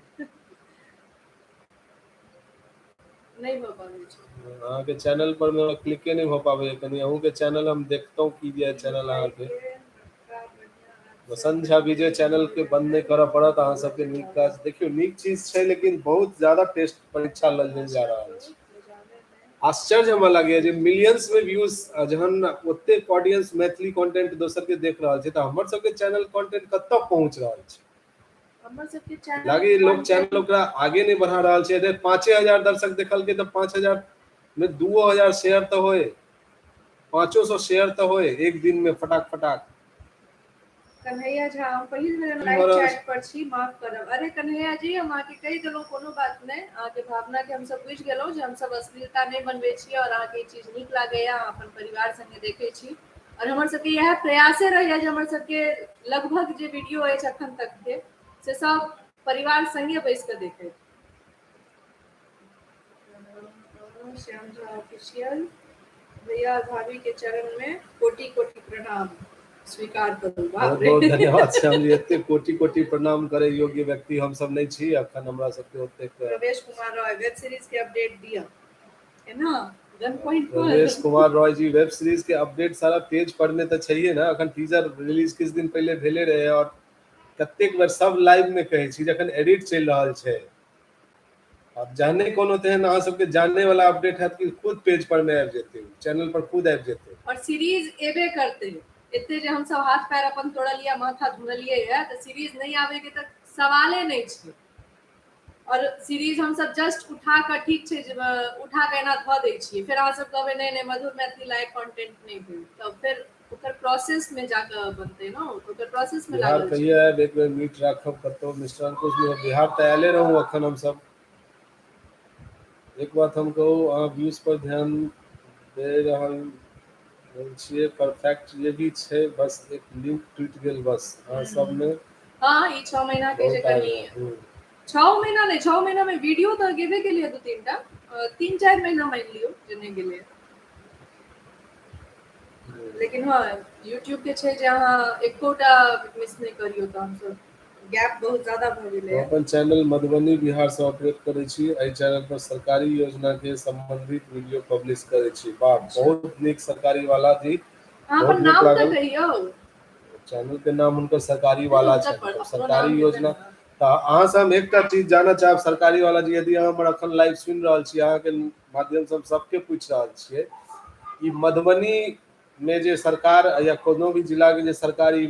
नहि भऽ पाबै छै। अहाँके चैनल पर मे क्लिके नहि भऽ पाबैया। कनि अहूँके चैनल हम देखतहुँ, की जे चैनल मिठाई अहाँके। के नक्का बढ़िया हाथ से वसंत झा विजय, चैनल के बंद नहि करऽ पड़त अहाँ सबके। नीक काज, देखियौ, नीक चीज छै, लेकिन बहुत ज्यादा टेस्ट परीक्षा लेल जा भाषा रहल तो छै। बजाने में आश्चर्य हमरा लागैया जे मिलियंस में व्यूज, जहन ओतेक ऑडियंस मैथिली कंटेंट दोसर के देख रहल छै, तऽ हमर सबके चैनल कंटेंट कतऽ पहुंच रहल छै? हमर सबके चैनल लागे लोग चैनल कंटेंट ओकरा आगे नहि बढ़ा रहल छै। अरे, 5000 दर्शक देखलकै तऽ 5000 मे 2000 शेयर तऽ होय, 500 शेयर तऽ होय एक दिन मे फटाक फटाक। कन्हैया झा, हम पहिल बेर की भऽ लाइव रहल चैट छै? पर छी, माफ करब। अरे कन्हैया जी, हम अहाँके कहि देलहुँ, कोनो बात नहि। अहाँके भावना के हमसब बुझि गेलहुँ जे हमसब अश्लीलता नहि बनबै छी और अहाँके ई चीज नीक लागैया, अहाँ अपन परिवार संगे देखै छी। और हमर सबके इएह प्रयासे रहैया जे हमर सबके लगभग जे वीडियो अछि अखन तक के, से सब परिवार संगे बैस कऽ देखै। श्याम झा ऑफिशियल, भैया और भाभी के चरण में कोटि कोटि प्रणाम स्वीकार करू। बाप बहुत रे। बहुत धन्यवाद श्याम जी। एते कोटि कोटि प्रणाम करे योग्य व्यक्ति हम सब नहि छी अखन, हमरा सबके ओतेक। प्रवेश कुमार रॉय, वेब सीरीज के अपडेट दिया है ना, गन पॉइंट प्रवेश पर। कुमार रॉय जी, वेब सीरीज के अपडेट सारा पेज पर में तऽ छैहे ने। अखन टीजर रिलीज किछु दिन पहिले भेले रहे और कतेक बेर सब लाइव में कहै छी जखन एडिट चलि रहल छै आब जहने कोनो तेहन अहाँ सबके जाने वाला अपडेट हैत कि खुद पेज पर में आबि जेतै, चैनल पर खुद आबि जेतै। और सीरीज एबे करतै। एते जे हमसब हाथ पैर अपन तोड़लियै, माथा धुनलियै है, तऽ सीरीज नहि आबै के तऽ सवाले नहि छै। और सीरीज हमसब जस्ट उठा कऽ ठीक छै जे उठा कऽ एना धऽ दै छियै, फेर अहाँ सब कहबै नहि नहि मधुर मैथिली लायक कंटेंट नहि भेल, तऽ फेर ओकर प्रोसेस में जाकऽ बनतै ने, ओकर प्रोसेस में बिहार लागल छै। कहिया आयब एक बेर मीट राखब कतौ मिस्टर अंकुश मिश्र? बिहार तऽ आयले रहू अखन हमसब। एक बात हम कहू, अहाँ व्यूज पर ध्यान दे रहल छियै, परफेक्ट जे भी छै, बस एक लिंक टूटि गेल बस अहाँ सबमे। हँ, ई 6 महीना के जे बहुत कनि आयल। 6 महीना नहि, 6 महीना में वीडियो तऽ गेबे केलियै 2-3 टा, 3-4 महीना मानि लियौ जे नहि गेलै। लेकिन हँ, यूट्यूब के छै जे अहाँ एकोटा मिस नहि करियौ, तऽ हमसब गैप बहुत ज्यादा भऽ गेलै। हम अपन चैनल मधुबनी बिहार से ऑपरेट करै छी। एहि चैनल पर सरकारी योजना के संबंधित वीडियो पब्लिश करै छी। वाह, बहुत नीक सरकारी वाला जी, अहाँ बहुत अपन नीक नाम तऽ लागल। कहियौ। चैनल के नाम हुनकर सरकारी वाला हुनकर छै। अपनो सरकारी नाम योजना हेतै ने। तऽ अहाँ से हम एकटा चीज जानऽ चाहब सरकारी वाला जी, यदि अहाँ हमर अखन लाइव सुनि रहल छी, अहाँके माध्यम से हम सबके पूछि रहल छियै, ई मधुबनी में जे सरकार या कोनो भी जिला के जे सरकारी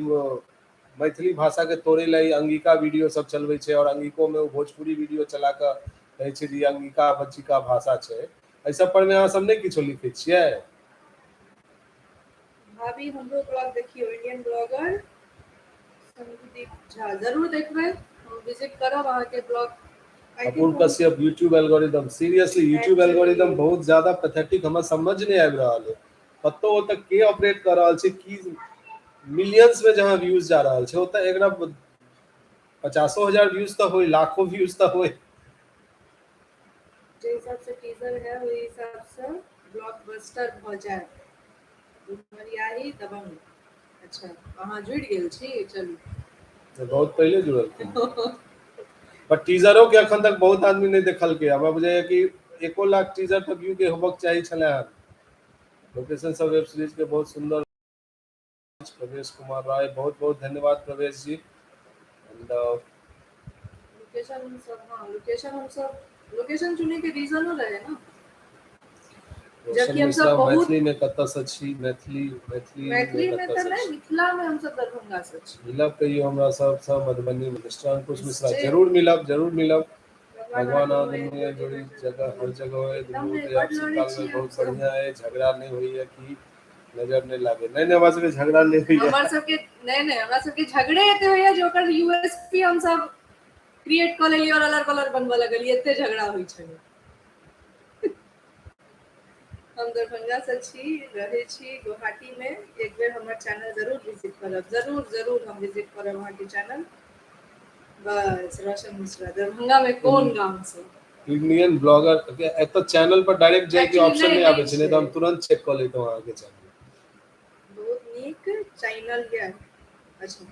मैथिली भाषा के तोड़े ला ई अंगिका वीडियो सब चलबै छै, और अंगिको में ओ भोजपुरी वीडियो चला कऽ कहै छै जे ई अंगिका बज्जिका भाषा छै, एहि सब पर में अहाँ सब नहि किछो लिखै छियै? भाभी हमरो ब्लॉग देखियौ, इंडियन ब्लॉगर संदीप झा, जरूर देखबै, हम विजिट करब अहाँके blog. Apoorva Kashyap, YouTube algorithm, seriously YouTube algorithm बहुत ज्यादा पैथेटिक, हमरा समझ नहि आबि रहल है कतौ ओतऽ के ऑपरेट कऽ रहल छै कि मिलियंस में जहाँ व्यूज जा रहल छै ओतऽ एकरा 50,000 व्यूज तऽ होय, लाखो व्यूज तऽ होय। जे हिसाब से टीजर है ओहि हिसाब से ब्लॉकबस्टर भऽ जाए। मरियाही दबंग, अच्छा अहाँ जुड़ि गेल छी, चलू। बहुत पहिले जुड़ल, पर टीजरो के अखन तक बहुत आदमी नहि देखलकै। हमरा बुझाइए कि 1 लाख टीजर तऽ व्यू के होबक चाही छलै हन। लोकेशन सब वेब सीरीज के बहुत सुंदर, प्रवेश कुमार राय, बहुत बहुत धन्यवाद प्रवेश जी। एंड लोकेशन हम सब, हाँ लोकेशन हम सब, लोकेशन चुने के रीजनो रहे ना, रोशन जबकि हम मिश्रा, सब बहुत मैथिली में कतऽ से छी? मैथिली मैथिली मैथिली में में कतऽ तऽ से नहि, छी? मिथिला में हम सब दरभंगा से छी। मिलब कहियो हमरा सब से मधुबनी में? मिस्टर अंकुश मिश्रा, निश्चय। जरूर मिलब, जरूर मिलब। भगवान भगवान अहाँ अहाँ दुनू दुनू जोड़ी जोड़ी जगह हर जगह है, एकदम दुनू नहि, के बड आपसी लड़ै तालमेल छियै बहुत हमसब। बढ़िया है, झगड़ा नहीं होइए कि नजर नहीं लागे? नहीं नहीं, हमरा सबके झगड़ा नहीं होइए। हमर सबके नहि नहि, हमरा सबके झगड़े एते होइया जे ओकर यूएसपी हम सब क्रिएट कऽ लेलियै और अलर बलर बनबऽ लगलियै, एते झगड़ा होइ छै। हम दरभंगा से छी, रहै छी गुवाहाटी में। एक बेर हमर चैनल जरूर विजिट करब। जरूर जरूर हम विजिट करब अहाँके चैनल। बस रोशन मिश्रा दरभंगा में कोन गाम से? इंडियन ब्लॉगर, एतऽ चैनल पर डायरेक्ट जाय के Actually, option नहि, नहि आबै नहि छै, नहि तऽ हम छै। तुरंत चेक कऽ लैतहुँ अहाँके चैनल। बहुत नीक चैनल यऽ। अच्छा,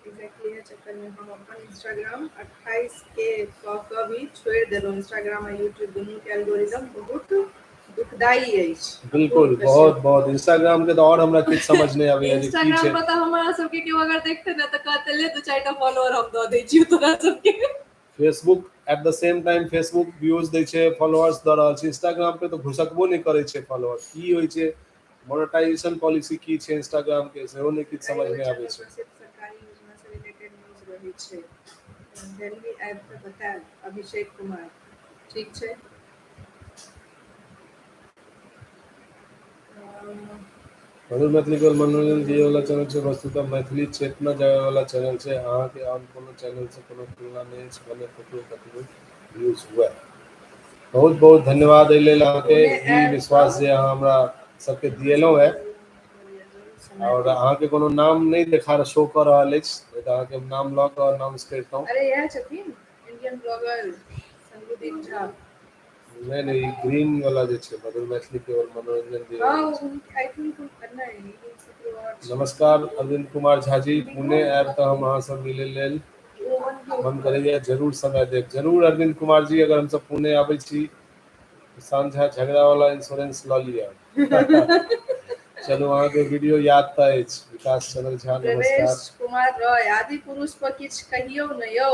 एग्जैक्टली इएह चक्कर में हम अपन इंस्टाग्राम 28 के कऽ कऽ भी छोड़ि देलहुँ। इंस्टाग्राम आ यूट्यूब दुनू के एल्गोरिदम बहुत दुखदायी अछि। बिल्कुल, बहुत बहुत इंस्टाग्राम के तऽ और हमरा किछु समझ नहि आबैया जे की इंस्टाग्राम छै। पर तऽ हमरा सबके केओ अगर देखते ने तऽ कहते ले 2-4 टा फॉलोअर हम दऽ दै छियौ तोरा सबके। Facebook at the same time Facebook views दै छै, फॉलोअर्स दऽ रहल छै, इंस्टाग्राम पे तऽ घुसकबो नहि करै छै फॉलोअर्स। की होइ छै, मोनेटाइजेशन पॉलिसी की छै इंस्टाग्राम के, सेहो नहि किछु समझ मे आबै छै। सिर्फ सरकारी योजना से रिलेटेड न्यूज रहै छै। दिल्ली आबि कऽ बतायब, अभिषेक कुमार, ठीक छै। मधुर मैथिली केवल मनोरंजन दिए वाला चैनल छै, वस्तुतः मैथिली चेतना जगावे वाला चैनल छै। अहाँके आन कोनो चैनल से कोनो तुलना नहि अछि, भले ककरो कतबो व्यूज हुए। बहुत बहुत धन्यवाद एहि लेल अहाँके, ई विश्वास जे अहाँ हमरा सबके दिएलहुँ है। और अहाँके कोनो नाम नहि देखा शो कऽ रहल अछि, नहि तऽ अहाँके नाम लऽ कऽ अनाउंस करितहुँ। अरे इएह छथिन इंडियन ब्लॉगर संगुदीप झा। नहि नहि, ई ग्रीन वाला जे छै, मधुर मैथिली केवल मनोरंजन दिए हँ, वाला छै। I think नहि, ई ककरो और छै। नमस्कार अरविंद कुमार झा जी, पुणे आयब तऽ हम अहाँ सब मिलै लेल मन करैया, जरूर समय देब। जरूर अरविंद कुमार जी, अगर हमसब पुणे आबै छी, किसान झा झगड़ा वाला इंश्योरेंस लऽ लिअ। चलू, अहाँके वीडियो याद तऽ अछि। विकास चंद्र झा, नमस्कार। प्रवेश कुमार रॉय, आदि पुरुष पर किछु कहियौ ने यौ।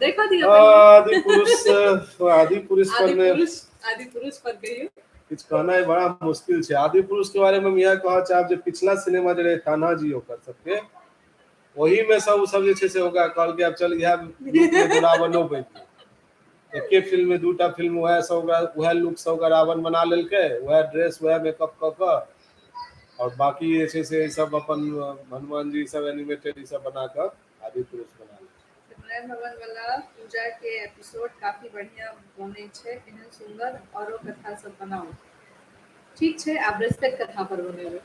देखऽ दियौ। आदि पुरुष, आदि पुरुष पर आदि मे पुरुष, आदि पुरुष पर कहियौ। किछु कहनाइ बड़ा मुश्किल छै। आदि पुरुष के बारे मे हम इएह कहऽ चाहब जे पिछला सिनेमा जे रहै तान्हाजी ओकर सबके, ओही मे सब ओ सब जे छै से ओकरा कहलकै आब चल इएह रूप मे रावणो बनि गेल। एके फिल्म मे दूटा फिल्म वएह सब ओकरा वएह लुक सब ओकरा रावण बना लेलकै, वएह ड्रेस वएह मेकअप कऽ कऽ, और बाकी जे छै से सब अपन हनुमान जी सब एनिमेटेड ई सब बना कऽ आदि पुरुष बना लेलकै। सत्यनारायण भगवान वाला पूजा के एपिसोड काफी बढ़िया बनै छै, एहन सुंदर औरो कथा सब बनाउ। ठीक छै, आब बृहस्पति कथा पर बनेबै।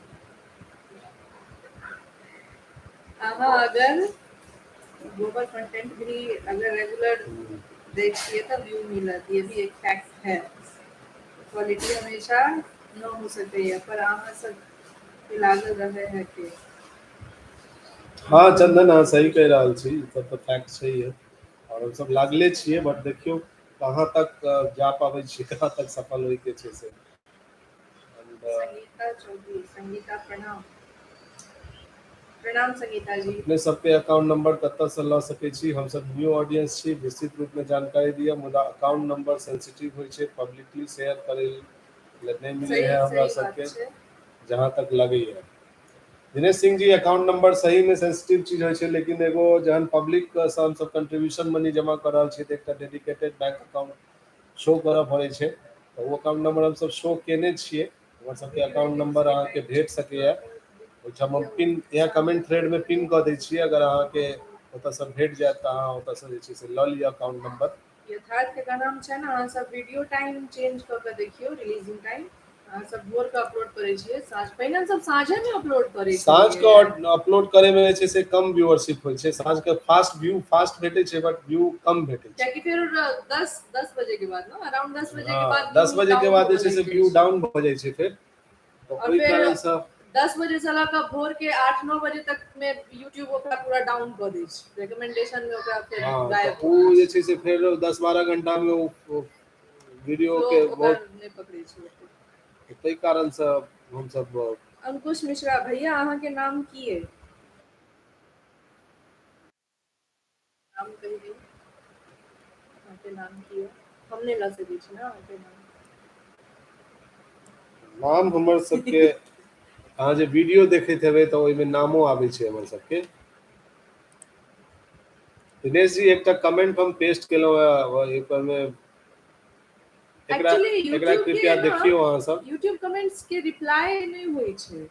अहाँ अगर गोबर कंटेंट भी अगर रेगुलर दै छियै तऽ व्यू मिलत, ये भी एक फैक्ट है। क्वालिटी हमेशा न हो सकैया, पर अहाँ सब के लागल रहे है के। हाँ चंदन, अहाँ सही कहि रहल छी, ई सब तऽ फैक्ट छैहे और हमसब लागले छियै, बट देखियौ कहाँ तक जा पाबै छियै, कहाँ तक सफल होइके छै से। संगीता चौधरी, संगीता प्रणाम। प्रणाम संगीता जी। अपने सबके अकाउंट नंबर कतऽ से लऽ सकै छी? हमसब न्यू ऑडियंस छी, विस्तृत रूप में जानकारी दिअ, मुदा अकाउंट नंबर सेंसिटिव होइ छै, पब्लिकली शेयर करै लए नहि मिलै है हमरा सबके, जहाँ तक लगैया। दिनेश सिंह जी, अकाउंट नंबर सही में सेंसिटिव चीज होइ छै, लेकिन एगो जहन पब्लिक से हमसब कंट्रीब्यूशन मनी जमा कऽ रहल छी तऽ एकटा डेडिकेटेड बैंक अकाउंट शो करऽ पड़ै छै, तऽ ओ अकाउंट नंबर हमसब शो केने छियै। हमर सबके अकाउंट नंबर अहाँके भेट सकैया, ओहिठाम हम पिन इएह कमेंट थ्रेड में पिन कऽ दै छियै, अगर अहाँके ओतऽसँ भेट जायत तऽ अहाँ ओतऽसँ जे छै से लऽ लिअ अकाउंट नंबर। यथार्थ के नाम छै ने, अहाँ सब वीडियो टाइम चेंज कऽ के देखियौ, रिलीजिंग टाइम। अहाँ सब भोर के अपलोड करै छियै, साँझ पहिने हम सब साँझे में अपलोड करै छियै। साँझ के अपलोड करे में जे छै से कम व्यूअरशिप होइ छै, साँझ के फास्ट व्यू फास्ट भेटै छै, बट व्यू कम भेटै छै। कियाकि फेर 10 बजे के बाद ना, अराउंड 10 बजे के बाद 10 बजे के बाद जे छै से व्यू डाउन भऽ जाइ छै फेर, तऽ ओहि कारण से 10 बजे से लऽ कऽ भोर के 8-9 बजे तक में यूट्यूब ओकरा पूरा डाउन कऽ दै छै, रिकमेंडेशन में ओकरा फेर गायब। ओ जे छै से फेर 10-12 घंटा में ओ वीडियो के बहुत नहि पकड़ै छै, ताहि कारण से हमसब। अंकुश मिश्रा भैया, अहाँ के नाम की है? नाम कहि दियौ, अहाँ के नाम की है? हम नहि लऽ सकै छी ना अहाँ के नाम। नाम हमर सबके अहाँ जे वीडियो देखैत हेबै तऽ ओहिमे नामो आबै छै हमर सबके। दिनेश जी, एकटा कमेंट हम पेस्ट केलहुँ हेँ एहि पर मे, एकरा एकरा कृपया देखियौ अहाँ सब। यूट्यूब कमेंट्स के रिप्लाई नहि होइ छै,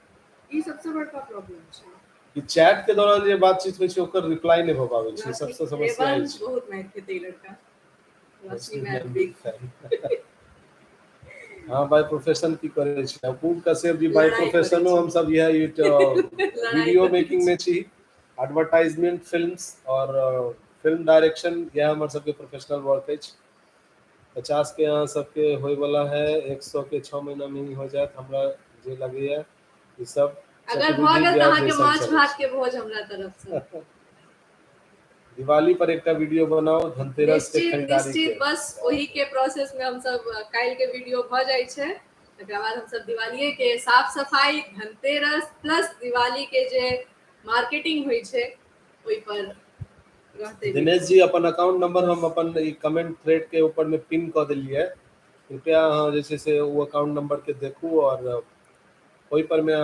ई सबसे बड़का प्रॉब्लम छै। ई चैट के दौरान जे बातचीत होइ छै ओकर रिप्लाई नहि भऽ पाबै छै, सबसे समस्या अछि। बहुत मारि खेतै लड़का। रोशनी मैम बिग फैन। हाँ, बाय प्रोफेशन की करै छी? अपूर्व कश्यप जी, बाय प्रोफेशनो हम सब इएह वीडियो मेकिंग में छी, एडवर्टाइजमेंट फिल्म्स और फिल्म डायरेक्शन, इएह हमर सबके प्रोफेशनल वर्क अछि। 50 के अहाँ सबके होयवला है, 100 के 6 महीना में ही हो जायत हमरा जे लगैया ई सब। अगर भऽ गेल तऽ अहाँके माछ भात के भोज हमरा तरफ से। दिवाली पर एकटा वीडियो बनाओ धनतेरस के खरीदारी निश्चित, बस ओही के प्रोसेस में हम सब काल्हि के वीडियो भऽ जाइ छै, तकरा बाद हम सब दिवालीए के साफ सफाई, धनतेरस प्लस दिवाली के जे मार्केटिंग होइ छै ओहि पर रहतै। दिनेश जी, अपन अकाउंट नंबर हम अपन ई कमेंट थ्रेड के ऊपर में पिन कऽ देलियै, कृपया अहाँ जे छै से ओ अकाउंट नंबर के देखू और ओहि पर में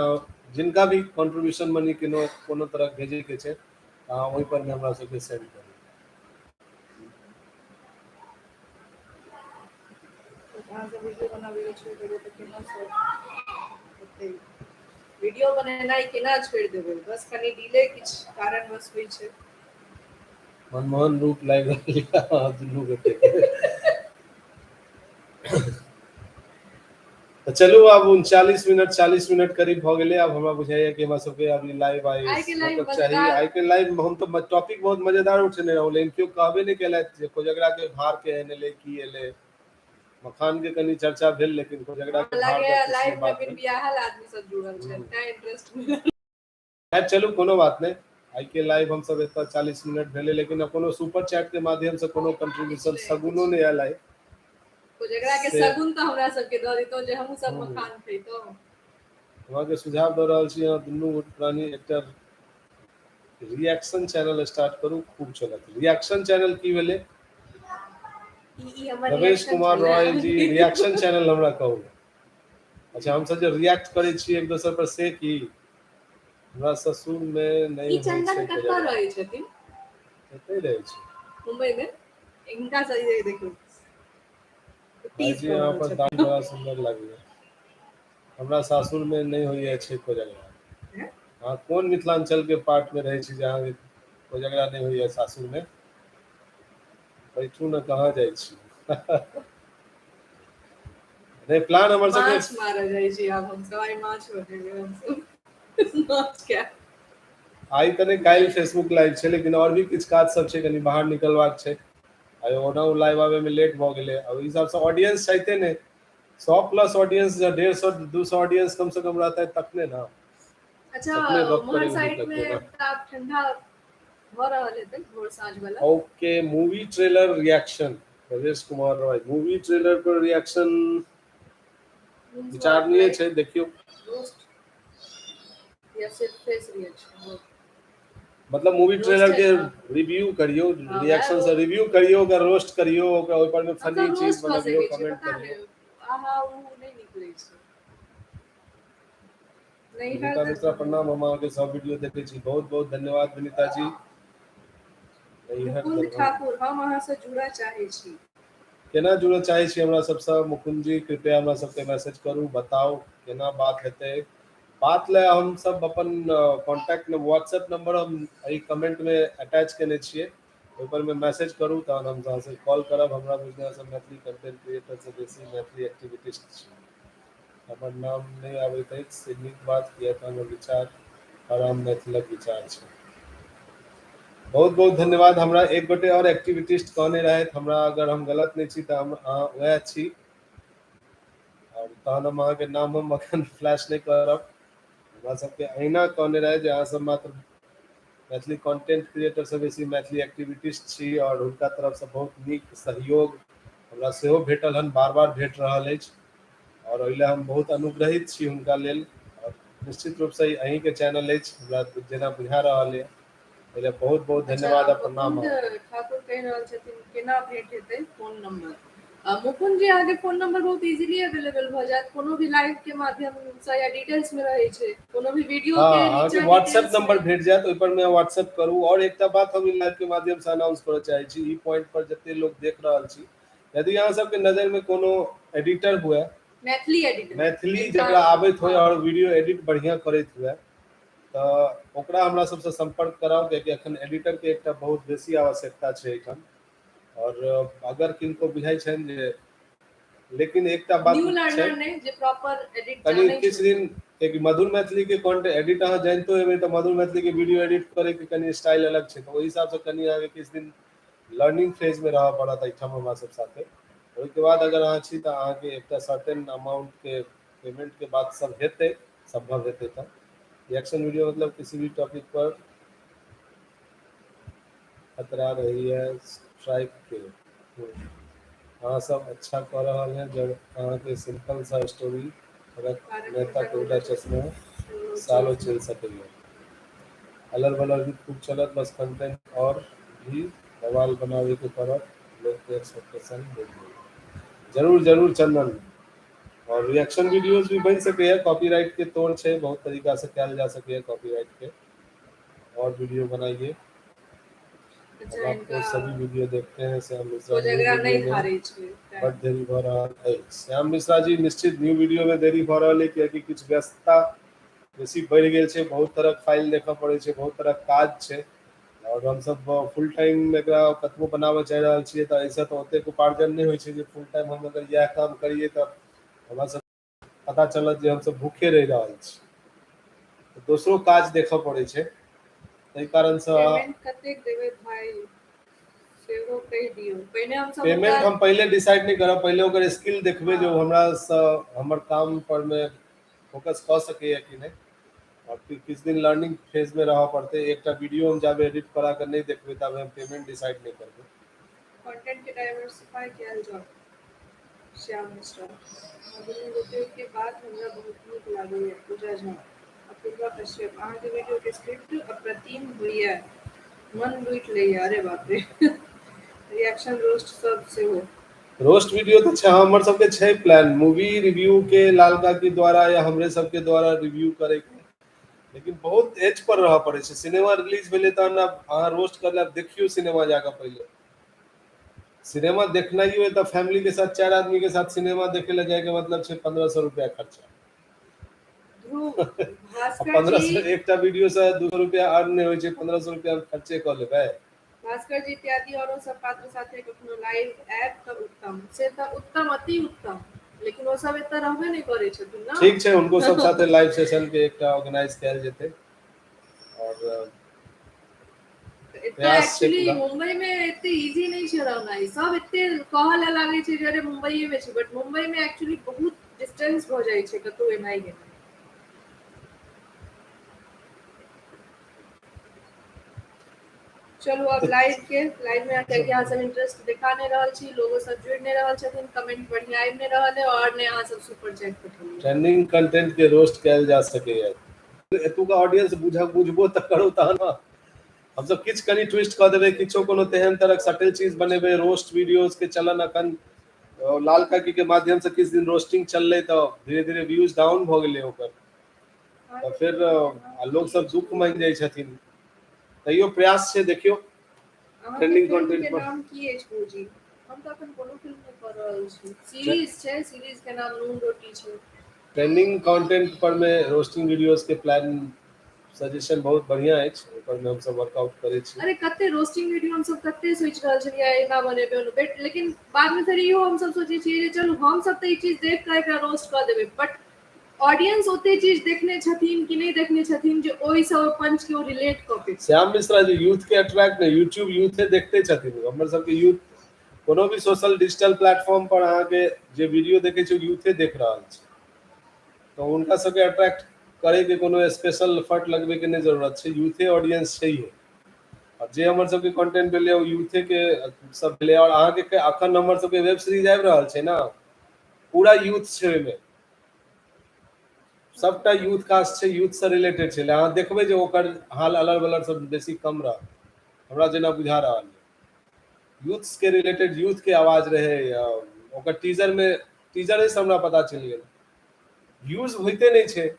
जिनका भी कंट्रीब्यूशन मनी कोनो कोनो तरह भेजै के छै अहाँ ओहि पर में हमरा सबके सेंड करू। वीडियो बनेनाइ केना छोड़ि देबै, बस कनि डिले किछु कारणवश होइ छै। मनमोहन रूप लागि रहल यऽ अहाँ दुनू गोटे के। तऽ चलू आब 39 मिनट 40 मिनट करीब भऽ गेलै। आब हमरा बुझाइया कि हमरा सबके आब ई लाइव आइ आइ के लाइव मतलब चाही। मजेदार। आइ के लाइव हम तऽ टॉपिक बहुत मजेदार उठेने रहौं, लेकिन केओ कहबे नहि केलथि जे कोजगरा के भार केहन एलै, की एलै। मखान के कनि चर्चा भेल, लेकिन कोजगरा के भार लगैया पर किछु लाइव नहि में बात बिन भेल। बियाहल आदमी सब जुड़ल छै, तें इंटरेस्ट मिलल। खैर चलू कोनो बात नहि, आइ के लाइव हम सब एतऽ 40 मिनट भेलै, लेकिन कोनो सुपर चैट के माध्यम से कोनो कंट्रीब्यूशन सगुनो नहि आयल आइ। कोजगरा के से सगुन तऽ हमरा सबके दऽ दितौ जे हमहूँ सब मखान खैतौं। हम अहाँके सुझाव दऽ रहल छी, अहाँ दुनू गोट प्राणी एकटा रिएक्शन चैनल स्टार्ट करू, खूब चलत। रिएक्शन चैनल की भेलै? ई हमर रमेश रिएक्शन कुमार छलै। रॉय जी, रिएक्शन चैनल हमरा कहू। अच्छा, हमसब जे रिएक्ट करै छी एक दोसर पर से की? हमरा ससुर मे नहि ई होइ चंदन छै कतऽ कोजगरा। रहै छथिन? कतऽ रहै छै? मुंबई मे। हिनका से देखियौ। भाईजी अहाँ पर दाम बड़ा सुन्दर लागैया। हमरा सासुर मे नहि होइया छै कोजगरा। अहाँ कोन मिथिलांचल के पार्ट मे रहै छी जे अहाँके कोजगरा नहि होइया सासुर मे? बैठू ने, कहाँ जाइ छी? नहि, प्लान हमर सबके माछ मारऽ जाइ छी आब हमसब, आइ माछ बनेबै हमसब, माछ खायब। आइ तऽ नहि, काल्हि फेसबुक लाइव छै, लेकिन आओर भी किछु काज सब छै, कनि बाहर निकलबाक छै। आइ ओना लाइव आबै मे लेट भऽ गेलै। ओहि हिसाबसँ ऑडियंस चाहिते नहि, 100 प्लस ऑडियंस, 150 200 ऑडियंस कम से कम रहता है तखने ना। अच्छा, तखने गप उम्हर करैमे साइड नीक मे लगतै ना। तऽ आब ठंडा भऽ रहल हेतै भोर साँझ वाला? Okay, movie trailer reaction, Rajesh Kumar Roy, movie trailer पर रिएक्शन विचारणीय छै, देखियौ। रोस्ट या सिर्फ फेस रिएक्शन? मतलब मूवी रोस्ट ट्रेलर के है ना? रिव्यू करियौ, हाँ, रिएक्शन से वो रिव्यू करियौ, ओकरा रोस्ट करियौ, ओकरा ओहि पर मे फनी हमसब चीज रोस्ट कऽ बनबियौ, सकै छियै, कमेंट पता करियौ। नहि, आहा उ नहि निकलै छै। विनीता नैहर मिश्रा प्रणाम, हम अहाँके सब वीडियो देखै छी, बहुत बहुत धन्यवाद विनीता जी। नैहर मुकुंद दरभंगा। ठाकुर, हम अहाँ से जुड़ऽ चाहै छी। केना जुड़ऽ चाहै छी हमरा सबसँ? मुकुंद जी कृपया हमरा सबके मैसेज करू, बताउ केना बात हेतै। बात लए हम सब अपन कॉन्टैक्ट व्हाट्सएप नंबर हम एहि कमेंट मे अटैच केने छियै, ओहि पर मे मैसेज करू, तहन हम अहाँसँ कॉल करब। हमरा बुझना सब मैथिली कंटेंट क्रिएटर से बेसी मैथिली एक्टिविटिस्ट छी। हमर नाम नहि आबैत अछि से नीक बात, किया तऽ हमर विचार आराम मैथिलक विचार छै। बहुत बहुत धन्यवाद। हमरा एक गोटे आओर एक्टिविटिस्ट कहने रहथि हमरा, अगर हम गलत नहि छी तऽ हम अहाँ वएह छी, आओर तहन हम अहाँके नाम हम अखन फ्लैश नहि करब। हमरा सबके अहिना कहने रहै जे अहाँ सब मात्र मैथिली कंटेंट क्रिएटर से बेसी मैथिली एक्टिविटिस्ट छी, आओर हुनका तरफसँ बहुत नीक सहयोग हमरा सेहो भेटल हन, बार बार भेट रहल अछि, आओर ओहि लए हम बहुत अनुग्रहित छी हुनका लेल। आओर निश्चित रूपसँ ई अहीँके चैनल अछि, हमरा जेना बुझा रहल यऽ, ओहि लए बहुत बहुत धन्यवाद आ अच्छा, प्रणाम। मुकुंद ठाकुर कहि रहल छथिन केना भेंट हेतै फोन नंबर? मुकुंद जी, अहाँके फोन नंबर बहुत इजीली अवेलेबल भऽ जायत, कोनो भी लाइव के माध्यम से या डिटेल्स में रहै छै, कोनो भी वीडियो हाँ, के अहाँके नीचा व्हाट्सएप डिटेल्स नंबर में। भेट जायत, ओहि पर मे व्हाट्सएप करू। और एकटा बात हम ई लाइव के माध्यम से अनाउंस करऽ चाहै छी, ई पॉइंट पर जते लोग देख रहल छी, यदि अहाँ सबके नजर में कोनो एडिटर हुए, मैथिली एडिटर, मैथिली जकरा आबैत होय और वीडियो एडिट बढ़िया करैत हुए, तऽ ओकरा हमरा सबसँ संपर्क कराउ, कियाकि अखन एडिटर के एकटा बहुत बेसी आवश्यकता छै एहिठाम। और अगर किनको बुझाइ छनि जे, लेकिन एकटा बात न्यू छै, लर्नर नहि, जे प्रॉपर एडिट कनि जानै किछु छै। दिन कियाकि मधुर मैथिली के कंटेंट एडिट अहाँ जानितो हेबै, तऽ मधुर मैथिली के वीडियो एडिट करे के कनि स्टाइल अलग छै, तऽ ओहि हिसाबसँ कनि अहाँके किछु दिन लर्निंग फेज मे रहऽ पड़त एहिठाम हमरा सब साथे। ओहिके बाद अगर अहाँ छी तऽ अहाँके एकटा सर्टेन अमाउंट के पेमेंट के बात सब हेतै, संभव हेतै। तऽ रिएक्शन वीडियो मतलब किसी भी टॉपिक पर खतरा रही है स्ट्राइक के। अहाँ सब अच्छा कऽ रहल हैं, जब अहाँके सिंपल सा स्टोरी मेहता के उल्टा चश्मा सालो चलि सकैए। अलर बलर भी खूब चलत, बस कंटेंट और भी बवाल बनावे के पड़त, लोग के एक्सपेक्टेशन बढ़ि गेल। जरूर जरूर चंदन, और रिएक्शन वीडियोस भी बनि सकैए, कॉपीराइट के तोड़ छै, बहुत तरीका से कयल जा सकैए कॉपीराइट के। और वीडियो बनाइए। अच्छा, हम आपको इनका सभी वीडियो देखते हैं। श्याम मिश्रा कोजगरा न्यू नहि वीडियो में धारै छै। बड देरी भऽ रहल अछि। श्याम मिश्रा जी, निश्चित न्यू वीडियो में देरी भऽ रहल है, कियाकि किछु व्यस्तता बेसी बढ़ि गेल छै, बहुत तरहक फाइल देखऽ पड़ै छै, बहुत तरहक काज छै, और हमसब फुल टाइम एकरा कतबो बनाबऽ चाहि रहल छियै तऽ एहिसँ तऽ ओतेक उपार्जन नहि होइ छै जे फुल टाइम हम अगर इएह काम करियै तऽ हमरा सब पता चलत जे हमसब भूखे रहि रहल छी। दोसरो काज देखऽ पड़ै छै, ताहि कारणसँ पेमेंट कतेक देबै भाई सेहो कहि दियौ पहिने। हमसब पेमेंट हुनका हम पहिले डिसाइड नहि करब, पहिले ओकर स्किल देखबै जे ओ हमरासँ हमर काम पर मे फोकस कऽ सकैए कि नहि। और फिर किछु दिन लर्निंग फेज मे रहऽ पड़तै। एकटा वीडियो हम जाबे एडिट करा कऽ नहि देखबै ताबे हम पेमेंट डिसाइड नहि करबै। कंटेंट के डाइवर्सिफाई कयल जाउ। श्याम मिश्रा, मधुबनी गोटे के बात हमरा बहुत नीक लागैया। पूजा झा, अपूर्वा कश्यप, अहाँके वीडियो के स्क्रिप्ट अप्रतिम होइया, मन लूटि लैया। अरे बाप रे, रिएक्शन रोस्ट सब सेहो। रोस्ट वीडियो तऽ छै हमर सबके, छै प्लान मूवी रिव्यू के, लाल काकी द्वारा या हमरे सबके द्वारा रिव्यू करे के, लेकिन बहुत एज पर रहऽ पड़ै छै। सिनेमा रिलीज भेलै तहन आब अहाँ रोस्ट कर लेब, देखियौ सिनेमा जाकऽ पहिले। सिनेमा देखनाइयो तऽ फैमिली के साथ 4 आदमी के साथ सिनेमा देखे लए जाय के मतलब छै 1500 रुपया खर्चा। ध्रुव भास्कर 1500 एकटा वीडियो से 200 रुपया अर्न नहि होइ छै, 1500 रुपया खर्चे कऽ लेबै। भास्कर जी इत्यादि औरो सब पात्र साथे कखनो लाइव आयब तऽ उत्तम, से तऽ उत्तम, अति उत्तम, लेकिन ओ सब एतऽ रहबे नहि करै छथिन ने। ठीक छै, हुनको सब साथे लाइव सेशन के एकटा ऑर्गेनाइज कयल जेतै। और एतऽ एक्चुअली मुंबई में एते इजी नहि छै रहनाइ, सब एते कहऽ लए लागै छै जे अरे मुंबईए में छै, बट मुंबई में एक्चुअली बहुत डिस्टेंस भऽ जाइ छै कतौ एनाइ गेनाइ। चलू आब लाइव के, लाइव में कियाकि अहाँ सब इंटरेस्ट देखा नहि रहल छी, लोगो सब जुड़ि नहि रहल छथिन, कमेंट बढ़िया आबि नहि रहल है और नहि अहाँ सब सुपर चैट पठेलियै। ट्रेंडिंग कंटेंट के रोस्ट कयल जा सकैया, एतुका ऑडियंस बुझबो तऽ करू तहन हमसब किछु कनि ट्विस्ट कऽ देबै, किछो कोनो तेहन तरहक सटल चीज बनेबै। रोस्ट वीडियोज के चलन अखन लाल काकी के माध्यम से किछु दिन रोस्टिंग चललै तऽ धीरे धीरे व्यूज डाउन भऽ गेलै ओकर, तऽ फेर लोक सब दुख मानि जाइ छथिन। तैयो प्रयास छै, देखियौ ट्रेंडिंग कंटेंट पर। नाम की अछि भौजी? हम तऽ अखन कोनो फिल्म नहि कऽ रहल छी, सीरीज छै, सीरीज के नाम नून रोटी छै। ट्रेंडिंग कंटेंट पर में रोस्टिंग वीडियोज के प्लान सजेशन बहुत बढ़िया अछि, ओकर में हमसब वर्कआउट करै छी। अरे कते रोस्टिंग वीडियो हमसब कते सोचि रहल छलियै एना बनेबै ओना, लेकिन बाद में फेर इहो हमसब सोचै छियै जे चलू हमसब तऽ ई चीज देख कऽ एकरा रोस्ट कऽ देबै, बट ऑडियंस ओते चीज देखने छथिन कि नहि देखने छथिन जे ओहि सब पंच के ओ रिलेट कऽ पेतै। श्याम मिश्रा जी यूथ के अट्रैक्ट नहि, यूट्यूब यूथे देखते छथिन। हमर सबके यूथ कोनो भी सोशल डिजिटल प्लेटफॉर्म पर अहाँके जे वीडियो देखै छै यूथे देख रहल छै, तऽ हुनका सबके अट्रैक्ट करे के कोनो स्पेशल एफर्ट लगबे के नहि जरूरत छै, यूथे ऑडियंस छै। और जे हमर सबके कंटेंट भेलै ओ यूथे के सब भेलै। और अहाँके अखन हमर सबके वेब सीरीज आबि रहल छै ने, पूरा यूथ छै ओहिमे, सबटा यूथ कास्ट छै, यूथ से रिलेटेड छै। अहाँ देखबै जे ओकर हाल अलर बलर सब बेसी कम रहत, हमरा जेना बुझा रहल है। यूथ के रिलेटेड यूथ के आवाज रहे, ओकर टीजर में, टीजरे से हमरा पता चलि गेल। व्यूज होइते नहि छै,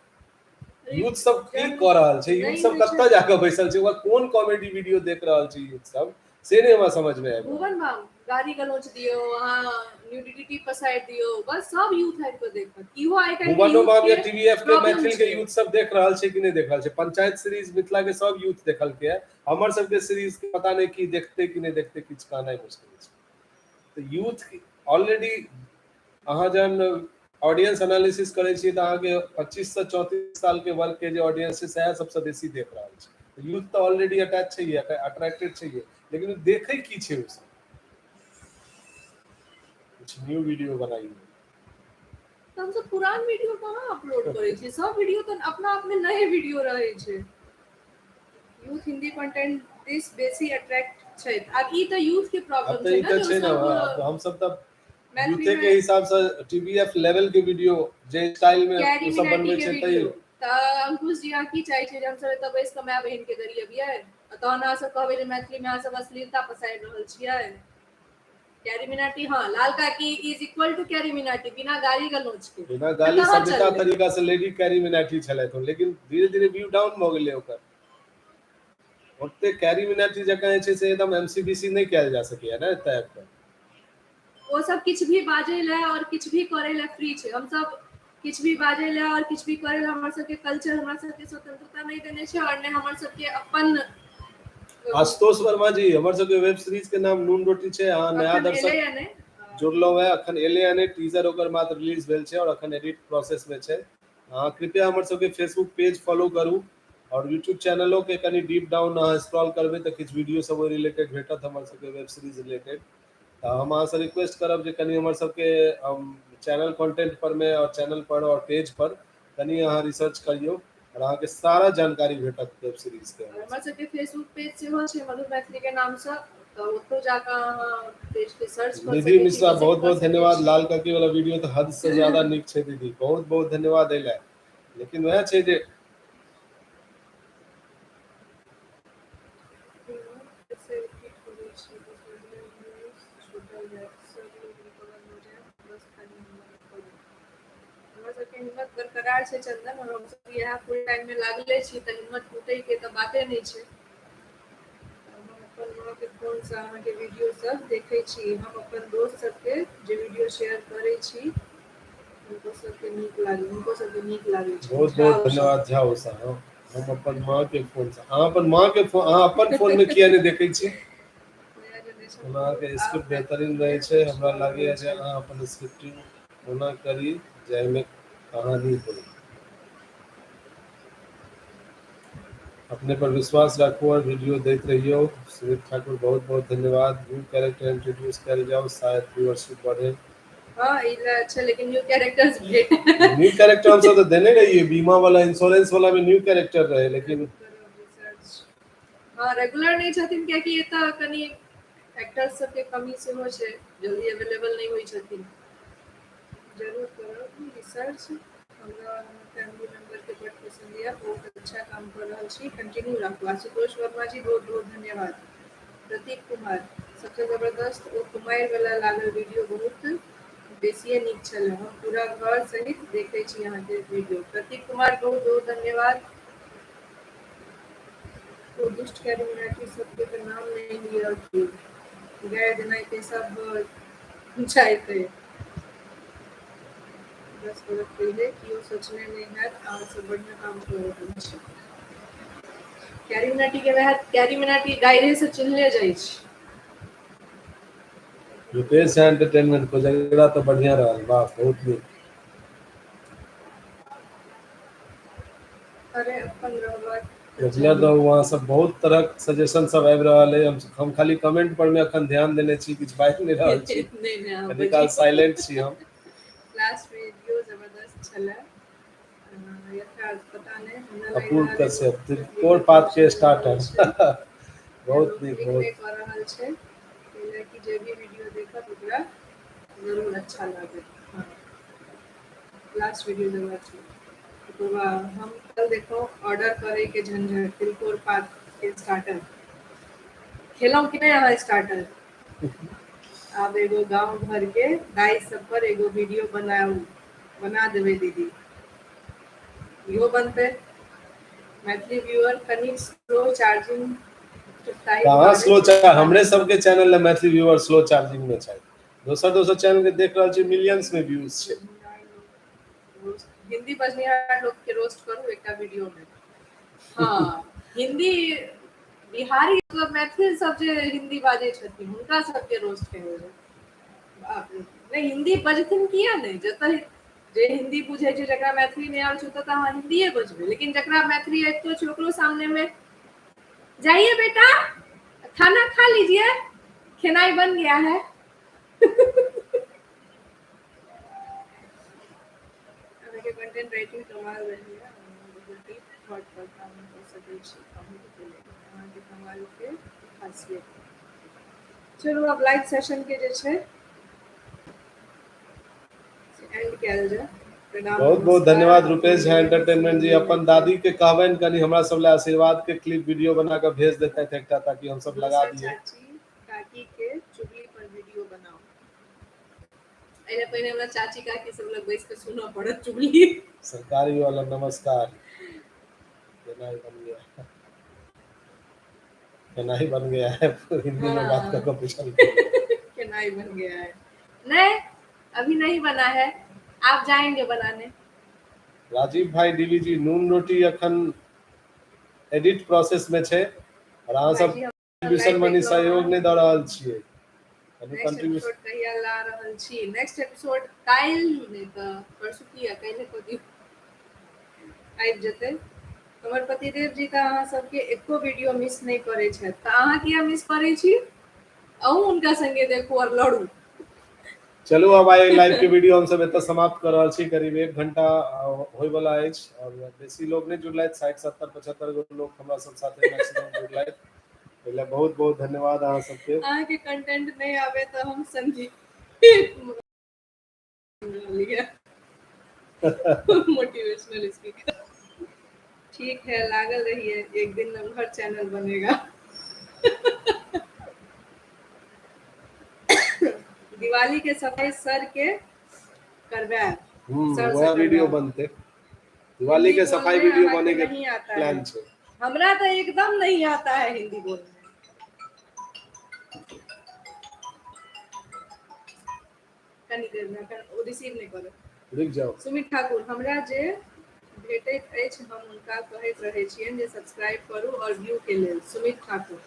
यूथ सब की कऽ रहल छै, यूथ सब कतऽ जाकऽ बैसल छै, ओकर कोन कॉमेडी वीडियो देख रहल छै यूथ सब, से नहि हमरा समझ में आबि। भुवन बाम गाड़ी गलोच दियौ, अहाँ न्यूडिटी पसारि दियौ, बस सब यूथ आबि कऽ देखत। इहो आइ काल्हि भुवनो बाम या टीवीएफ के मैथिल के यूथ सब देख रहल छै कि नहि देख रहल छै। पंचायत सीरीज मिथिला के सब यूथ देखलकै है, हमर सबके सीरीज के पता नहि की देखते कि नहि देखते, किछु कहनाइ मुश्किल छै। तऽ यूथ ऑलरेडी अहाँ जहन ऑडियंस एनालिसिस करै छियै तऽ अहाँके 25 से 34 साल के वर्ग के जे ऑडियंस छै सएह सबसँ बेसी देख रहल छै। यूथ तऽ ऑलरेडी अटैच छै, अट्रैक्टेड छै, लेकिन देखै की छै ओ सब? कुछ न्यू वीडियो बनाइए। तऽ हमसब पुरान वीडियो कहाँ अपलोड करै छियै, सब वीडियो तऽ अपना आप में नए वीडियो रहै छै। यूथ हिंदी कंटेंट दिस बेसी अट्रैक्ट छै। आब ई तऽ यूथ के प्रॉब्लम छै ने, छै ने, हमसब तऽ यूथे के हिसाब से टीवीएफ लेवल के वीडियो जे स्टाइल में ओ सब बनबै छै। तऽ अंकुश जी अहाँ की चाहै छियै जे हमसब एतऽ बैस कऽ माय बहिन के गरियबियै, तहन अहाँ सब कहबै जे मैथिली में अहाँ सब अश्लीलता पसारि रहल छियै? कैरी मिनाटी, हाँ, लाल काकी is equal to Carry Minati, बिना गाली गलौज के, बिना गाली सभ्यता तरीका से लेडी कैरी मिनाटी छलथि, लेकिन धीरे धीरे व्यू डाउन भऽ गेलै ओकर। ओते कैरी मिनाटी जकाँ जे छै से एकदम एमसीबीसी नहि कयल जा सकैया ने एतऽ आबि कऽ। ओ सब किछु भी बाजै लए और किछु भी करै लए फ्री छै, हमसब किछु भी बाजै लए और किछु भी करै लए हमर सबके कल्चर हमरा सबके स्वतंत्रता नहि देने छै और नहि हमर सबके अपन। आशुतोष वर्मा जी, हमर सबके वेब सीरीज के नाम नून रोटी छै। अहाँ नया दर्शक जुड़लहुँ है, अखन एलै हँ नहि, टीजर ओकर मात्र रिलीज भेल छै और अखन एडिट प्रोसेस में छै। अहाँ कृपया हमर सबके फेसबुक पेज फॉलो करू और यूट्यूब चैनलो के कनि डीप डाउन अहाँ स्क्रॉल करबै तऽ किछु वीडियो सब ओहि रिलेटेड भेटत, हमर सबके वेब सीरीज रिलेटेड। तऽ हम अहाँसँ रिक्वेस्ट करब जे कनि हमर सबके चैनल कंटेंट पर में और चैनल पर और पेज पर कनि अहाँ रिसर्च करियौ और अहाँके सारा जानकारी भेटत वेब सीरीज के। हमर सबके फेसबुक पेज सेहो छै मधुर मैथिली के नामसँ, तऽ ओतौ जाकऽ अहाँ पेज के सर्च कऽ निधि सकै छी, मिश्रा विजिट बहुत कऽ बहुत सकै धन्यवाद। छी। लाल काकी वाला वीडियो तऽ हद से ज्यादा नीक छै दीदी, बहुत बहुत धन्यवाद एहि लए। लेकिन वएह छै जे हमर सबके हिम्मत बरकरार छै चंदन, और हमसब इएह फुल टाइम में लागले छी तऽ हिम्मत टूटे के तऽ बाते नहि छै। हम अपन माँ के फोन से अहाँके वीडियो सब देखै छी, हम अपन दोस्त सबके जे वीडियो शेयर करै छी हुनको सबके नीक लागै, हुनको सबके नीक लागै छै। बहुत बहुत धन्यवाद झा उषा। हम अपन माँ के फोन से, अहाँ अपन माँ के फोन, अहाँ अपन फोन में किया नहि देखै छी? ओना अहाँके स्क्रिप्ट बेहतरीन रहै छै, हमरा लागैया जे अहाँ अपन स्क्रिप्टिंग ओना करी जाहिमे कहानी हो। अपने पर विश्वास राखू और वीडियो दैत रहियौ। सुमित ठाकुर बहुत बहुत धन्यवाद। न्यू कैरेक्टर इंट्रोड्यूस कयल जाओ, शायद व्यूअरशिप बढ़े। हाँ, ई ला अच्छा, लेकिन न्यू कैरेक्टर्स भेट न्यू कैरेक्टर हम सब तऽ देने रहियै, बीमा वाला इंश्योरेंस वाला में न्यू कैरेक्टर रहे, लेकिन हाँ रेगुलर नहीं छथिन, कियाकि एतऽ कनि एक्टर्स सबके कमी सेहो छै, जल्दी अवेलेबल नहीं होइ छथिन। जरूर करब रिसर्च, हमरा फैमिली मेंबर के बड़ पसंद यऽ, बहुत अच्छा काम कर रहल छी, कंटिन्यू राखू। आशुतोष वर्मा जी बहुत बहुत धन्यवाद। प्रतीक कुमार सबसे जबरदस्त, ओ कुमारि वाला लागल वीडियो बहुत बेसिए नीक छल, हम पूरा घर सहित देखै छी अहाँके वीडियो। प्रतीक कुमार बहुत बहुत धन्यवाद। ओ दुष्ट कैरिमिनाटी सबके तऽ नाम नहि लिअ कि गैर देनाइते सब जाइते। 10 बरख पहिले केओ सोचने नहि हैत, अहाँ सब बढ़िआँ काम कऽ रहल छी। कैरिमिनाटी के वएह कैरिमिनाटी गाइरे से चिन्हले जाइ छै। रुपेश झा एंटरटेनमेंट कोजगरा तऽ बढ़िया रहल, वाह बहुत नीक। अरे अपन रहबाक रेगुलर रहू अहाँ सब, बहुत तरहक सजेशन सब आबि रहल है। हम खाली कमेंट पर में अखन ध्यान देने छी, किछु बाजि नहि रहल छी, नहि नहि, अहाँ कनी काल बजियौ। साइलेंट छी हम। लास्ट वीडियो जबरदस्त छलै, यथार्थ पता नहि हमरा लागि अपूर्व रहल है कश्यप बहुत त्रिकोण वीडियो पात के कऽ स्टार्टर रहल छै। बहुत लोक नीक, क्लिक बहुत नहि कऽ रहल छै, ताहि कि जे भी वीडियो देखत ओकरा जरूर अच्छा लागत। हाँ लास्ट वीडियो जबरदस्त छलै। ओकर बाद हम कल देखो ऑर्डर करे के झंझट, तिलकोर पात के स्टार्टर खेलहुँ कि नहि अहाँ स्टार्टर? आब एगो गाँव घर के दाइ सब पर एगो वीडियो बनाउ, बना देबै दीदी, इहो बनतै। मैथिली व्यूअर कनि स्लो चार्जिंग कहाँ स्लो चार्ज, हमरे सबके चैनल ले मैथिली व्यूअर स्लो चार्जिंग में छै, दोसर दोसर चैनल के देख रहल छी मिलियंस में व्यूज छै। हिंदी बजनिहार लोक के रोस्ट करू एकटा वीडियो में। हाँ हिंदी बिहारी मतलब मैथिल सब जे हिंदी बाजै छथिन हुनका सबके रोस्ट कयल जाय। बाप रे, नहि हिंदी बजथिन किया नहि, जतऽ जे हिंदी बुझै छै, जकरा मैथिली नहि आबै छै ओतऽ तऽ अहाँ हिंदीए बजबै, लेकिन जकरा मैथिली अबितो छै ओकरो सामने में जाइए बेटा खाना खा लीजिए, खेनाइ बन गया है। अहाँके कंटेंट राइटिंग कमाल रहैया, बहुत डीप थॉट पर काम कऽ सकै छी, अहूँके अहाँके कमाल के खासियत। चलू आब लाइव सेशन के जे छै एंड कयल जाय। प्रणाम, बहुत बहुत नमस्कार। धन्यवाद रुपेश झा एंटरटेनमेंट जी। अपन दादी के कहबनि कनि हमरा सब लए आशीर्वाद के क्लिप वीडियो बना के भेज देतथि एकटा, ताकि हम सब लगा दोसर दिए। चाची काकी के चुगली पर वीडियो बनाओ। एहि पहिने हमरा चाची काकी सब लग बैस के सुनऽ पड़त चुगली। सरकारी वाला नमस्कार। केनाई बन गया, केनाई बन गया है, हिंदी में बात कर पूछल। केनाई बन गया है, नहीं अभी नहीं बना है, आप जाएंगे बनाने। राजीव भाई डीवी जी, नून रोटी अखन एडिट प्रोसेस में छै और अहाँ सब भाईजी, हम कंट्रीब्यूशन लाइव मनी देखलहुँ सहयोग हँ। नहि दऽ रहल छियै। कनि नेक्स्ट कंट्रीब्यूशन एपिसोड कहिया ला रहल छी? नेक्स्ट एपिसोड काल्हि नहि तऽ परसू, किया काल्हि कऽ दियौ, आबि जेतै। हमर पतिदेव जी तऽ अहाँ सबके एको वीडियो मिस नहि करै छथि, तऽ अहाँ किया मिस करै छी? अहूँ हुनका संगे देखू और लड़ू। चलू अब आइ लाइव के वीडियो हम सब एतऽ समाप्त कर रहल छी। करीब 1 घंटा होय वाला अछि और बेसी लोग नहि जुड़लथि, 60 70 75 गो लोग हमरा सब साथे मैक्सिमम जुड़लथि। पहिले बहुत बहुत धन्यवाद अहाँ सबके। अहाँके कंटेंट नहि आबे तऽ हम संदीप मोटिवेशनल स्पीकर। ठीक है, लागल रहिए, एक दिन नमहर चैनल बनेगा। दिवाली के सफाई सर के करवायब। सर से वएह वीडियो करवायब। बनते, दिवाली के हिंदी सफाई बोलने वीडियो अहाँके बने के नहीं आता है। प्लान छै। हमरा तऽ एकदम नहीं आता है हिंदी बोलने। कनी देर में अखन ओ रिसीव नहि करत। रुकि जाउ। सुमित ठाकुर, हमरा जे भेटैत अछि हम हुनका कहैत रहै छियनि जे सब्सक्राइब करू और व्यू के लेल। सुमित ठाकुर,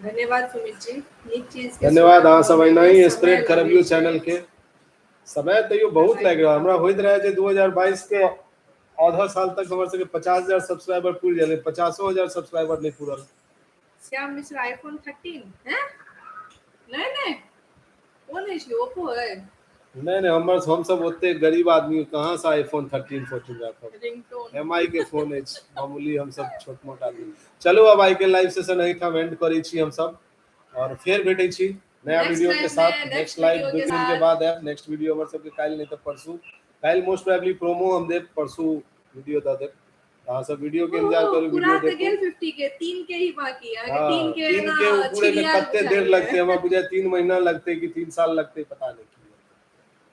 धन्यवाद सुमित जी, नीक चीज के धन्यवाद। स्वाद अहाँ सब बनबै एना में ही समय स्प्रेड लगै करबियौ छै। चैनल के। समय तैयो बहुत लागि रहल, हमरा होइत रहे जे 2022 के आधा साल तक हमर सबके 50,000 सब्सक्राइबर पुरि गेलै, 50,000 सब्सक्राइबर नहि पूरल। श्याम मिश्रा आईफोन 13 हैं? नहि नहि, ओ नहि छै, ओप्पो है। नहि नहि, हमर हमसब ओते गरीब आदमी कहाँ से आईफोन 13 14 राखब। रिंगटोन। एम आई के फोन अछि मामूली, हमसब छोट मोट आदमी। चलू, अब आई के लाइव सेशन एहिठाम एंड करै छी हमसब और फेर भेटै छी नया नेक्स्ट वीडियो के लाइव साथ। में, नेक्स्ट नेक्स्ट लाइव वीडियो 2 के दिन के साथ। बाद आयब। नेक्स्ट वीडियो हमर सबके काल्हि नहि तऽ परसू। काल्हि मोस्ट प्रोबेबली प्रोमो हम देब, परसू वीडियो दऽ देब। अहाँ सब वीडियो के इंतजार ओहो करू, पूरा वीडियो तऽ देखू। गेल 50 के, 3 के ही बाकी अहाँके। हाँ, 3 के 3 ना के पूरे में छिड़ियाल कते देर बुझाइए। लगते, हमरा बुझाय 3 महीना लगते कि 3 साल लगते, पता नहीं की।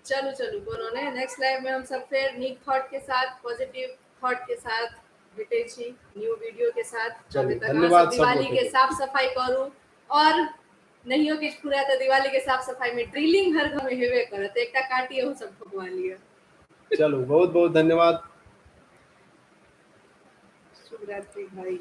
चलू चलू, कोनो नहि, नेक्स्ट लाइव में हम सब फेर नीक थॉट के साथ, पॉजिटिव थॉट के साथ भेटै छी न्यू वीडियो के साथ। चलू, अभी तक अहाँ धन्यवाद सब सब दिवाली गोटे के के। साफ सफाई करू और नहियो किछु फुराय तऽ दिवाली के साफ सफाई में ड्रिलिंग हर घर में हेबे करत, एकटा कांटी अहूँ सब ठोकवा लिअ। चलू, बहुत बहुत धन्यवाद। शुभ रात्रि भाई।